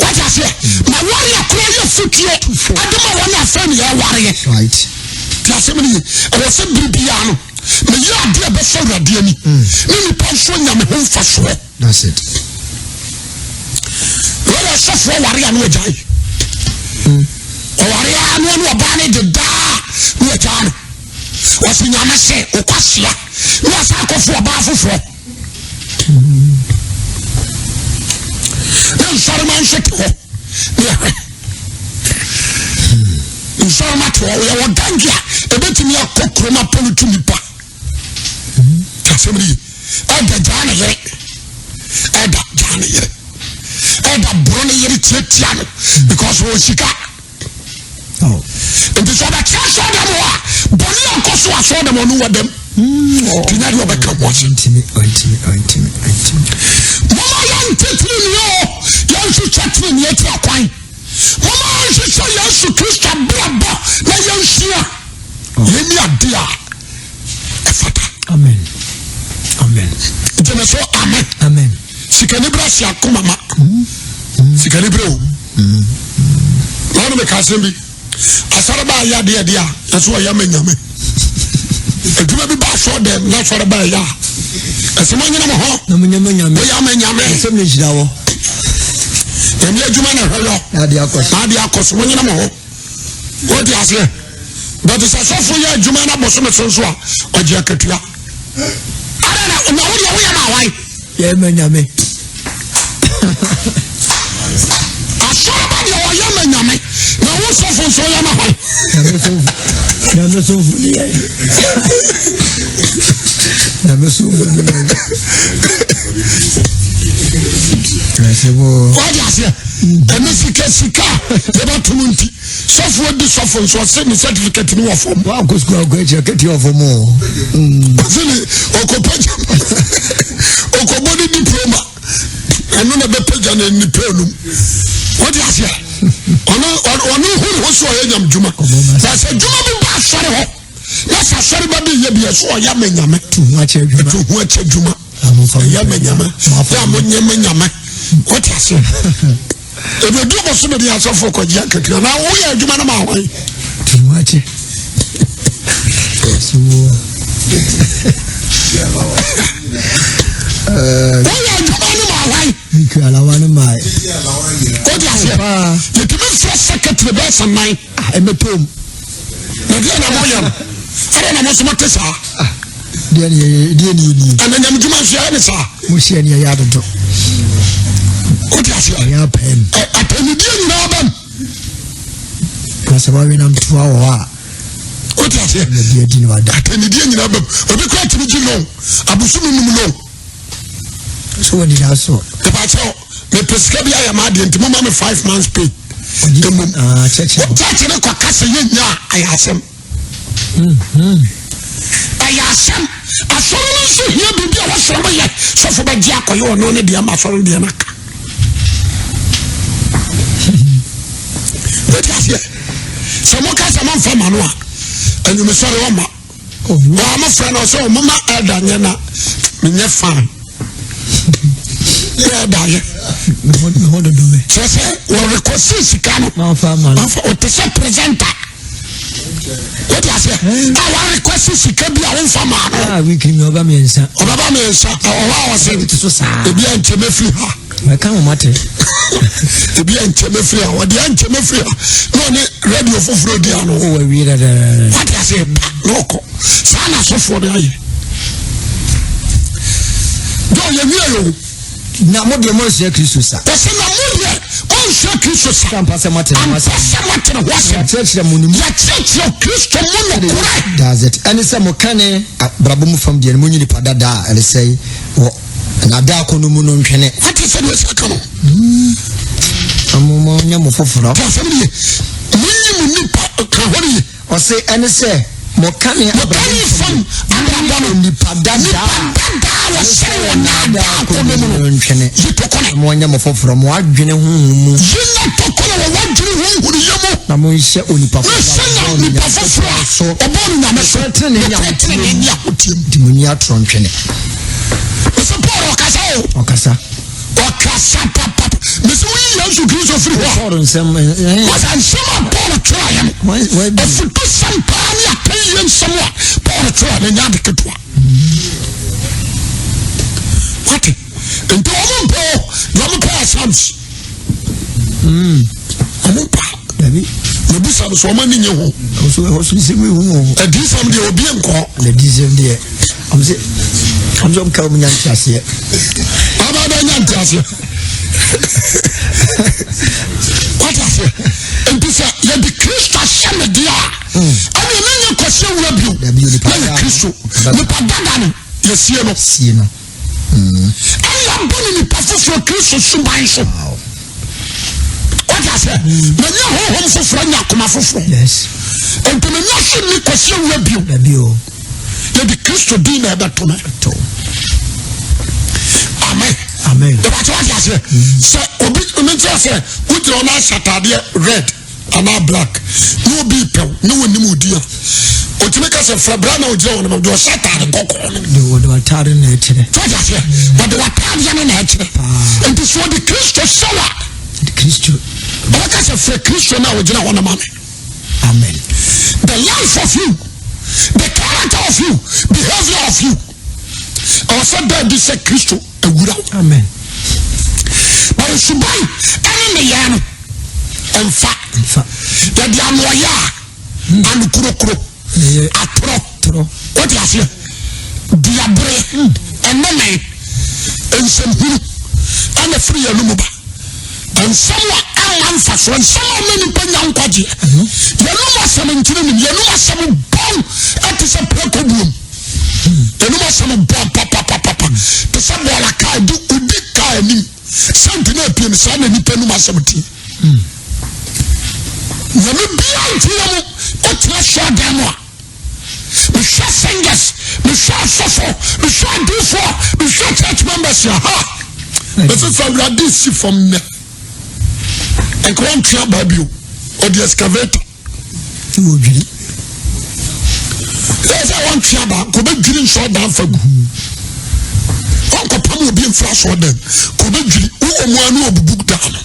Wate aseɛ? Ma wɔre akora yɛ futuo ɛde ma wɔn afɛn ne yɛwareɛ. Te asɛm no ye. Ɛwɔ sɛ bere biara no meyɛ adeɛ a ɛbɛsɔ Awurade ani ne nipa nso anya me ho mfasoɔ. That's it. Wọ́n yɛ sɔfo ɔware a na ɔgyae. Ɔware a na ɔne ɔbaa no de daa na ɔgyaa no. Ɔsi nyame se ɔkwasia na ɔsan akɔfo ɔbaa foforɔ. Na nsɔrema nso te hɔ na yɛhwɛ. Nsɔrema te hɔ yɛwɔ gangi a ebetumi akɔ kurom apɔlutu nipa. Asɛm no ye. Ɛda gyaa ne yere. Ɛda gyaa ne yere. Ɛda boro ne yere tiatia no because wɔ sika. Oh. Nti sɛ ɔbɛkyerɛ asɔre dɛm hɔ a bɔne a ɔkɔ so asɔre dɛm ɔno wɔ dɛm. Nti nyɛ deɛ ɔbɛka ho asɛm. Mama yɛnte tenenee o, yɛnhwehwɛ tenenee akyiri akwan. Mama yɛnhwehwɛ Yesu Kristo abrabɔ na yɛnsua. Yɛnni ade a ɛfata. Amen. Amen. Gyeme so amen. Amen. Sikani bere ase akoma ma. Mm. Sikani bere o. Mm. Na ɔno meka asɛm bi. Asɔre ba ayɛ adeɛ adeɛ a yɛsɛ ɔyɛ ma nyame. Adwuma bi ba asɔre dɛm na asɔre ba ɛyɛ a. Ɛsɛ mo nyina mo ho. Na mo nyame nyame. Woyɛ ama nyame. Ɛsɛ mo nhyira wɔ. Nyame adwuma na ɛhwɛ yɔ. Na adeɛ akɔ so. Na adeɛ akɔ so mo nyina mo ho. Wote aseɛ? But sɛ sɔfo yɛ adwuma na bosome so nso a, ɔgye akatua. Ada na na wo deɛ woyɛ ma awan? Yɛ ma nyame. Asɔrɔba deɛ ɔyɛ ma nyame na wo sɔfo nso ɔyɛ ma hwan? Nyame somfo. Nyame somfo ni yɛ. Nyame somfo ni yɛ. Wode aseɛ? Ɛne sika sika yɛbɛtom nti. Sɔfoɔ di sɔfo nso ɔse ne certificate no wɔ fam. Wakɔ sukuu akɔ akyira kɛti wɔ fam o. Ɔse ne ɔkɔpagya ɔkɔbɔ ne diploma ɛno na bɛpagya ne nipa enum. Wode aseɛ? Ɔno ɔno hu ne ho so ɔyɛ nyam dwuma. Na sɛ dwuma bi ba asɔre hɔ na sɛ asɔre ba bi yɛ bi ɛso ɔyɛ ma nyame. Tu ho akyɛ dwuma. Tu ho akyɛ dwuma. Ɛyɛ ma nyame. Yɛ a mo nyɛ ma nyame. Wote aseɛ? Ebedu bosome de asɔfo kɔgye akatua na woyɛ adwuma no ma hwan? Tumakye. Woyɛ adwuma no ma hwan? Miku alawa no ma. Wode aseɛ? Yɛtumi frɛ secretary bɛyɛ sɛ nan. Ɛmɛtɔm. Na deɛ na moyɛ no, ɛdɛ na mo nso mote saa. Deɛ ne yɛ deɛ ne yɛ nie. Ɛna nyame dwuma nso yɛyɛ ne saa. Mo hyɛ ne yɛ adodo. Wote aseɛ? Ɛyɛ apɛm. Atɛnidie nyinaa bɛm. Na sɛ wɔawe nam toa wɔ hɔ a. Wote aseɛ? Na bi adi ne wada. Atɛnidie nyinaa bɛm. Obi kura tumi gye loan. Abosomi num loan. So wɔ nida so. Ìbàkyɛw, mepɛ sika bi ayɛ m'adeɛ nti mo ma me 5 months pay. Mmom, kyɛkyɛ ne kɔ kasa yɛ nya a ayɛ asɛm. Ɛyɛ asɛm. Asɔre no nso hia biribi a wɔsɔre mo yɛ. Sɔfo bɛgye akɔyɛ ɔno ne deɛ ma asɔre deɛ no aka. Wote aseɛ? Sɛ moka sɛ momfa ma no a, anwumesɔre ɔma. Wɔn mo frɛ no sɛ ɔmo ma ɛda nyɛ na menyɛ fine. Yɛ ɛda yɛ. Kyerɛ sɛ wɔrekɔsi sika no. Ɔte sɛ presenter. Wode aseɛ a wɔrekɔsi sika bi a womfa maa no. Ah, week ni ɔba mmiɛnsa. Ɔbɛba mmiɛnsa ɔwɔ a ɔsɛ. Ɛte so saa. Ebi a nkyɛn mɛfiri ha. Mɛka wɔn ate. Ebi a nkyɛn mɛfiri ha ɔde a nkyɛn mɛfiri ha na ɔne radio foforɔ di ano. O wa wie dada. Wate aseɛ pa na ɔkɔ saa na asɔfoɔ no ayɛ. Jɔ yɛ wie yɛ o. Na mo deɛ moansua Kristo sa. Ɔsɛ na mo deɛ moansua Kristo sa. Sɛ ampa sɛ moate ne ho asɛm. Ampa sɛ moate ne ho asɛm. Yɛakyerɛkyerɛ mo ne mu. Yɛakyerɛkyerɛ Kristo mu nokorɛ. That's it. Ɛne sɛ mo kane abrabɔ mu fam deɛ no monyi nipa dada a ɛresɛe wɔ naadaa akɔnnɔ mu no ntwene. Wate sɛdeɛ ɛsɛ ka no. Na mo mo nyɛ mo foforɔ. Te asɛm no ye. Monyi mo nipa ka hɔ no ye. Ɔse ɛne sɛ mo kane abrabɔ fam abrabɔ no nipa dada nipa dada a wɔsɛe wɔ naadaa akɔnnɔ mu no ntwene. Yi tokone. Na mo nyɛ mo foforɔ mo adwene honhom mu. Yi nyɛ tokone wɔ w'adwene honhom yɛ mu. Na mo nhyɛ onipa foforɔ a ɔbɔɔ no nipa foforɔ a ɔbɔɔ no Nyame so. Nokorɛ tenenee ne ahoteɛ mu. Nti mo nyi atorɔ ntwene. Mese Paul ɔkasa o. Ɔkasa. Ɔkasa papap. Mese woyi Yesu Kristo firi hɔ a. Paul nsɛm. Wɔsɛ nsɛm a Paul twerɛeɛ no. Afutusɛm paa ne atɛnyie nsɛm a Paul twerɛ no nyɛ ade ketewa. Wate? Nti wɔn mpɛ o, deɛ wɔn pɛ yɛ Psalms. Wɔn mpa. Dabi. Yɛbisa no so wɔn ani nye ho. Ɔso ɛhɔ so nsɛm ehu wɔ hɔ. Adiyisɛm deɛ obi nkɔ. Adiyisɛm deɛ. Ɔmo sɛ ɔmo sɛ ɔmo ka ɔmo nya nteaseɛ. Ɔmo abɛ nya nteaseɛ. Wate aseɛ. Nti sɛ yɛde Kristo ahyɛ me deɛ a, ɛne ɛne nyɛ kɔsi awura bio. Na yɛ Kristo. Nipa dada no yɛsie no. Sie no. Ɛne yɛabɔ no nipa foforɔ Kristo suban so. Wate aseɛ. Manya honhom foforɔ anya akoma foforɔ. Nti menya so nni kɔsi awura bio. Yɛde Kristo din na ɛbɛto me. Amen. Amen. Ìbàtí wate aseɛ. Sɛ obi ne nkyɛn sɛ wogyina hɔ na ahyɛ ataadeɛ red anaa black na obi pɛw na wɔnim odi a otumi ka sɛ frɛ bra na ogyina hɔ no deɛ ɔhyɛ ataade kɔkɔɔ no. De wɔde w'ataade na ɛkyerɛ. Sɛ ɔde aseɛ wɔde w'ataadeɛ no na ɛkyerɛ. Nti sɛ ɔde Kristo hyɛ wa. Kristo. Ɔbɛka sɛ frɛ Kristo no a ogyina hɔ no ma me. Amen. The life of you, the character of you, behavior of you. Ɛwɔ sɛ da adi sɛ Kristo awura wo. Amen. But suban ɛne nneyɛɛ no ɛmfa. Ɛmfa. Yɛde anoɔyɛ a hmm. anokurokuro atorɔ wote aseɛ duabere hmm. ɛnome nsɛmhunu ɛna firi yɛn mu ba nsɛm a ɛma mfasoɔ nsɛm a ɛma nipa nya nkwagyeɛ hmm. yɛnum asɛm nkyene nim yɛnum asɛm bɔn ɛte sɛ prɛko buom Ɛnum asɛm bɔn papapapapa te sɛ bɔɔla kaa di odi kaa anim sɛnti na apue no saa na nipa num asɛm ti. Nyame bia nti yɛ mu ɔtena sɔɔ dan mu a mehwɛ singers mehwɛ asɔfo mehwɛ adiifoɔ mehwɛ church members a ha mefefa awurade si fam nnɛ nka wɔntwe abaa bio ɔde excavator Ti wɔ dwiri. Sɛ sɛ wɔntwe aba kò bɛ dwiri nsɔ dan fa gu. Wɔnkɔ pam obi nfra sɔ dan kò bɛ dwiri wowɔ mu ano obubu dan no.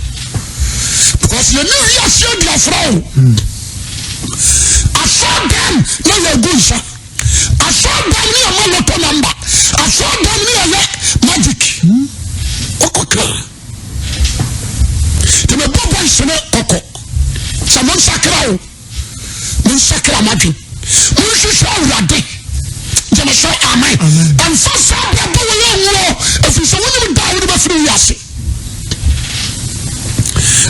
Because yɛn ni wiase adi afra o. Asɔ dan na yɛ gu nsa. Asɔ dan ni ɛma lotto number. Asɔ dan ni ɛyɛ magic. Ɔkɔ kan. Nti mebɔ voice no kɔkɔ sɛ monsakra o, monsakra mo adwen, monhwehwɛ Awurade. Gyeme so amen. Ɛmfa saa abrabɔ wɔ yɛ nwuo, ɛfiri sɛ wonim da a wode bɛfiri wiase.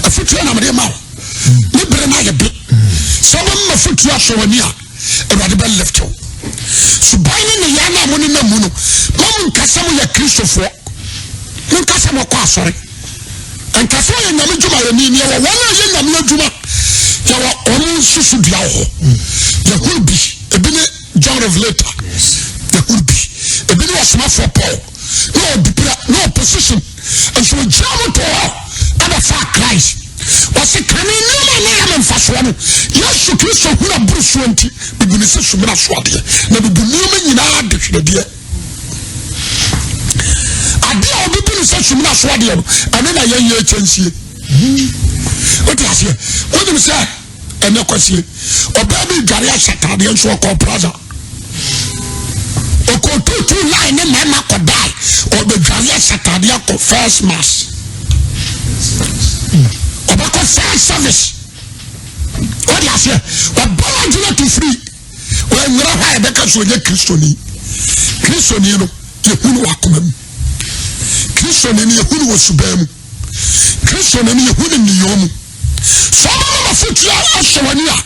Afotuo na mede ma wo, ne bere no ayɛ be sɛ wobɛma afotuo asɔ w'ani a Awurade bɛ lift wo. Suban ne nneyɛɛ no a mo nenam mu no, ma mo nka sɛ moyɛ Kristofoɔ. Monka sɛ mokɔ asɔre. Nka sɛ ɔyɛ nyame dwumayɛni. Neɛ wɔ wɔn a yɛ nyame adwuma, yɛwɔ wɔn nsusu dua wɔ hɔ. Yɛhunu bi, ebi ne John Revelator. Yɛhunu bi, ebi ne ɔsomafoɔ Paul. Na ɔdipira, na ɔposition. Nso ɔgyina mo to hɔ ɛbɛfa Christ. Ɔse kane nneɛma a na ɛyɛ me mfasoɔ no, Yesu Kristo hunu aboro soɔ nti, mebu no sɛ sumina so adeɛ, na mebu nneɛma nyinaa dehweredeɛ. Adeɛ a obi bu no sɛ sumina so adeɛ no, ɛno na yɛnyɛ kyɛnsie. Wote aseɛ? Wonim sɛ ɛnɛ kwasie ɔbaa bi dware ahyɛ ataadeɛ nso ɔkɔɔ plaza ɔkɔɔ tutu line ne mmarima kɔdae ɔbɛdware ahyɛ ataadeɛ akɔ first mass ɔbɛkɔ first service ɔde aseɛ ɔbɔ adwene to firi Wɔanyina hɔ a yɛbɛka sɛ ɔnyɛ Kristoni. Kristoni no, yɛhu no wɔ akoma mu. Kristoni no yɛhu no wɔ suban mu. Kristoni no yɛhu no nneyɔɔ mu. Sɛ ɔbɛma m'afotuo asɔ w'ani a,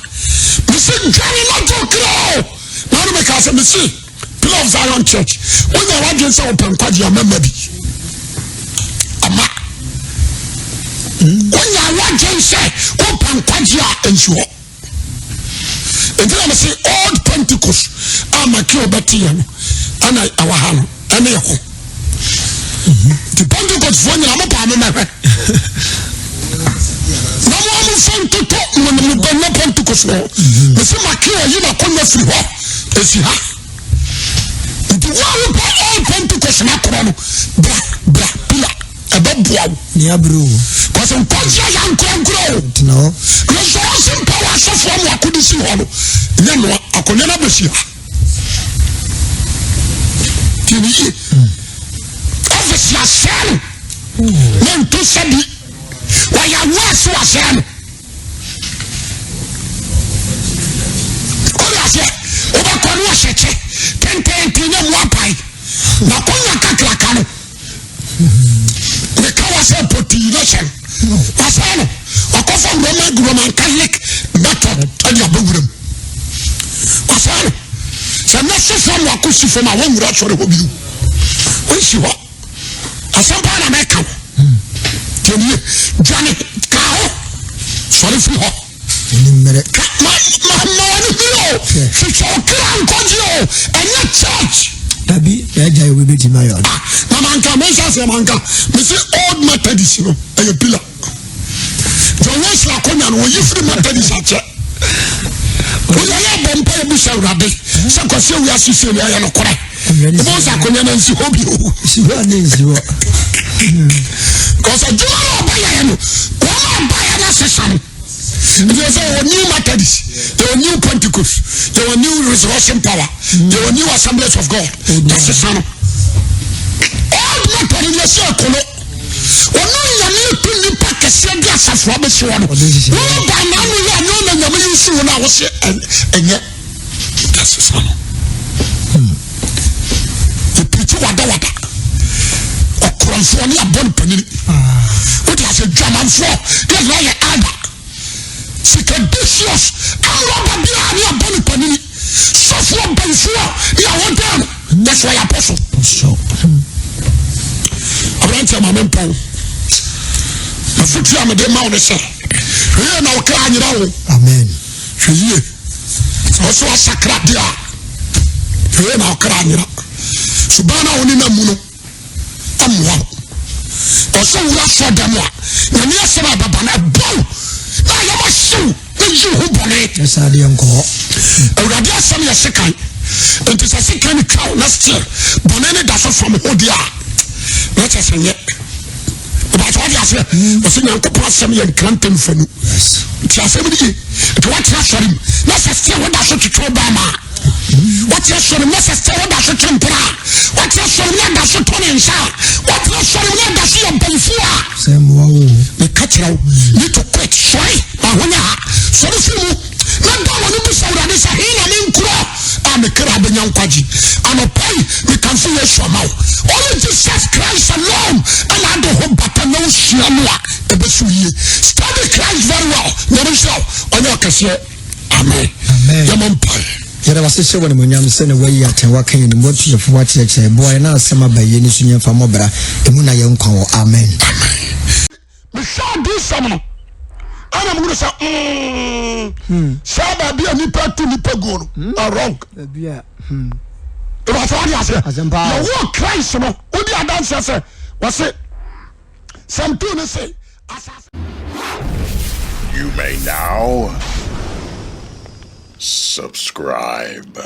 mese dwane na gye wo kra o. Na ɔno mekaa sɛ mese Pillar of Zion Church, wonya w'adwene sɛ wopɛ nkwagye a mɛma bi. Ama. Wonya w'adwene sɛ wopɛ nkwagye a nsi hɔ. Nti na mese Old Pentecost a Makeo bɛteɛ no ɛna ɛwɔ ha no ɛne ɛhɔ. Nti Pentecost foɔ nyina mo paa mo mɛhwɛ. Na mo a mofa ntoto mo ne mo bɛnyɛ Pentecost wɔ. Mese Makeo yi n'akonnwa firi hɔ ɛsi ha. Nti wo a wopɛ Old Pentecost no akorɔ no bra bra pila. Ɛbɛboa wo. Ni abere o. Kɔsɛ nkwagye a yɛankorankora o. Tena hɔ. Resurrection power asɔfoɔ mu akode si hɔ no nyɛ noa akonnwa no abɛsi ha. Tie ne yie. Ɔfisi asɛe no. Ne nto sɛ bi. Wɔyɛ awoa so asɛe no. Wode aseɛ wobɛkɔ ne ɔhyɛ kyɛ tententen ne mu apae. Na konya kakraka no. Meka wa sɛ pɔtii na hyɛ no wasɛe no wakɔfa Roman Roman Catholic method ɛde abɔ wuram wasɛe no sɛ na sofoɔ no wakɔ si fam a wɔnwura asɔre hɔ bio wɔnsi hɔ asɛm paa na mɛka wo tiɛnie dwane kaa hɔ sɔre firi hɔ Mmerɛ. Ka ma ma ma w'ani huri o. Hwehwɛ wo kra nkwagye o. Ɛnyɛ church. Dabi na agya yɛ obi bɛtumi ayɛ ɔno. Ah, na manka me nsa sɛ manka. Me se old Methodist no ɛyɛ pillar. John Wesley akonya no wɔyi firi Methodist akyɛ. Wɔyɛ yɛ abɔ mpa yɛ busa awurade sɛ kwasi awi ase sie no ɛyɛ nokorɛ. Wobɛhu sɛ akonya no nsi hɔ bio. Si hɔ a ne nsi hɔ. Because adwuma no ɔbayɛɛ no wɔn a ɔbayɛ no asesa no. Nti sɛ yɛwɔ New Methodist, yɛwɔ New Pentecost, yɛwɔ New Resurrection Power, yɛwɔ New Assemblies of God. Yɛsesa no. Old Method yɛ sɛ ɛkolo. Ɔno nyame tu nipa kɛseɛ de asafo abɛsi hɔ no. Wɔn ba na ano yɛ anyɛ ɔna nyame yi si wɔn a wɔsɛ ɛnyɛ. Yɛsesa no. Yɛpirikyi wadawada. Ɔkorɔmfoɔ ne abɔ no panini. Wode asɛ dwamanfoɔ yɛ nyinaa yɛ ada. Sikadicious awuraba biara ne abɔ no panini. Sɔfoɔ bɛnfoɔ ne awɔdan no. Yɛsɛ ɔyɛ apɔso. Aberanteɛ ma mempɔn. Afotu a mede ma wo ne sɛ, hwɛ yie na wo kra anyera wo. Amen. Hwɛ yie. Sɛ ɔso asakra deɛ a, hwɛ yie na wo kra anyera. Suban no a wo nenam mu no, mmoa wo. Ɔsɛ wura sɔ dɛm a, nyame asɛm a ɛbɛba no ɛbɔ wo na ayɛ ma hyew na yi ho bɔne. Ɛsɛ adeɛ nkɔ hɔ. Awurade asɛm yɛ sekan. Nti sɛ sekan no twa wo na still bɔne no da so fam ho deɛ a, na kyɛ sɛ nyɛ. Ìbàtí wọ́n di aseɛ. Ɔsɛ Nyankopɔn asɛm yɛ nkrantɛ mfanu. Nti asɛm no ye. Nti wɔte asɔre mu na sɛ still woda so twetwe wo bɛɛma a. Wɔte asɔre mu na sɛ still woda so twe mpena a. Wɔte asɔre mu na da so tɔ ne nsa a. Wɔte asɔre mu na da so yɛ mpanyinfoɔ a. Sɛ mmoa wo. Meka kyerɛ wo, need to quit. Sɔre, ma ho nyɛ ha. Sɔre firi mu. Na da wɔn bisa Awurade sɛ, he na menkorɔ a me kra bɛnya nkwagye. Anɔpa yi, mekamfo Yesu ama wo. Only Jesus Christ alone ɛna ade ho bata na wosua no a ɛbɛsi wo yie. Study Christ very well. Nyame nhyira wo. Ɔnyɛ ɔkɛseɛ. Amen. Amen. Yɛmmɔ mpaeɛ. Yɛda wase hyɛ wɔ animuonyam sɛ na wayi atɛn waka yɛn mu watu yɛfo wakyerɛkyerɛ boa yɛn na asɛm aba yie no so yɛmfa mmɔ bra emu na yɛn nkwa wɔ amen. Amen. Mehwɛ adiyisɛm no ɛna mehunu sɛ mm, hmm. saa baabi a nipa tu nipa guo no hmm. na wrong. Ìbàtí wọ́n di aseɛ. Yɛwɔ Christ no, wodi adanseɛ sɛ wɔse Psalm 2 no se asase. You may now subscribe.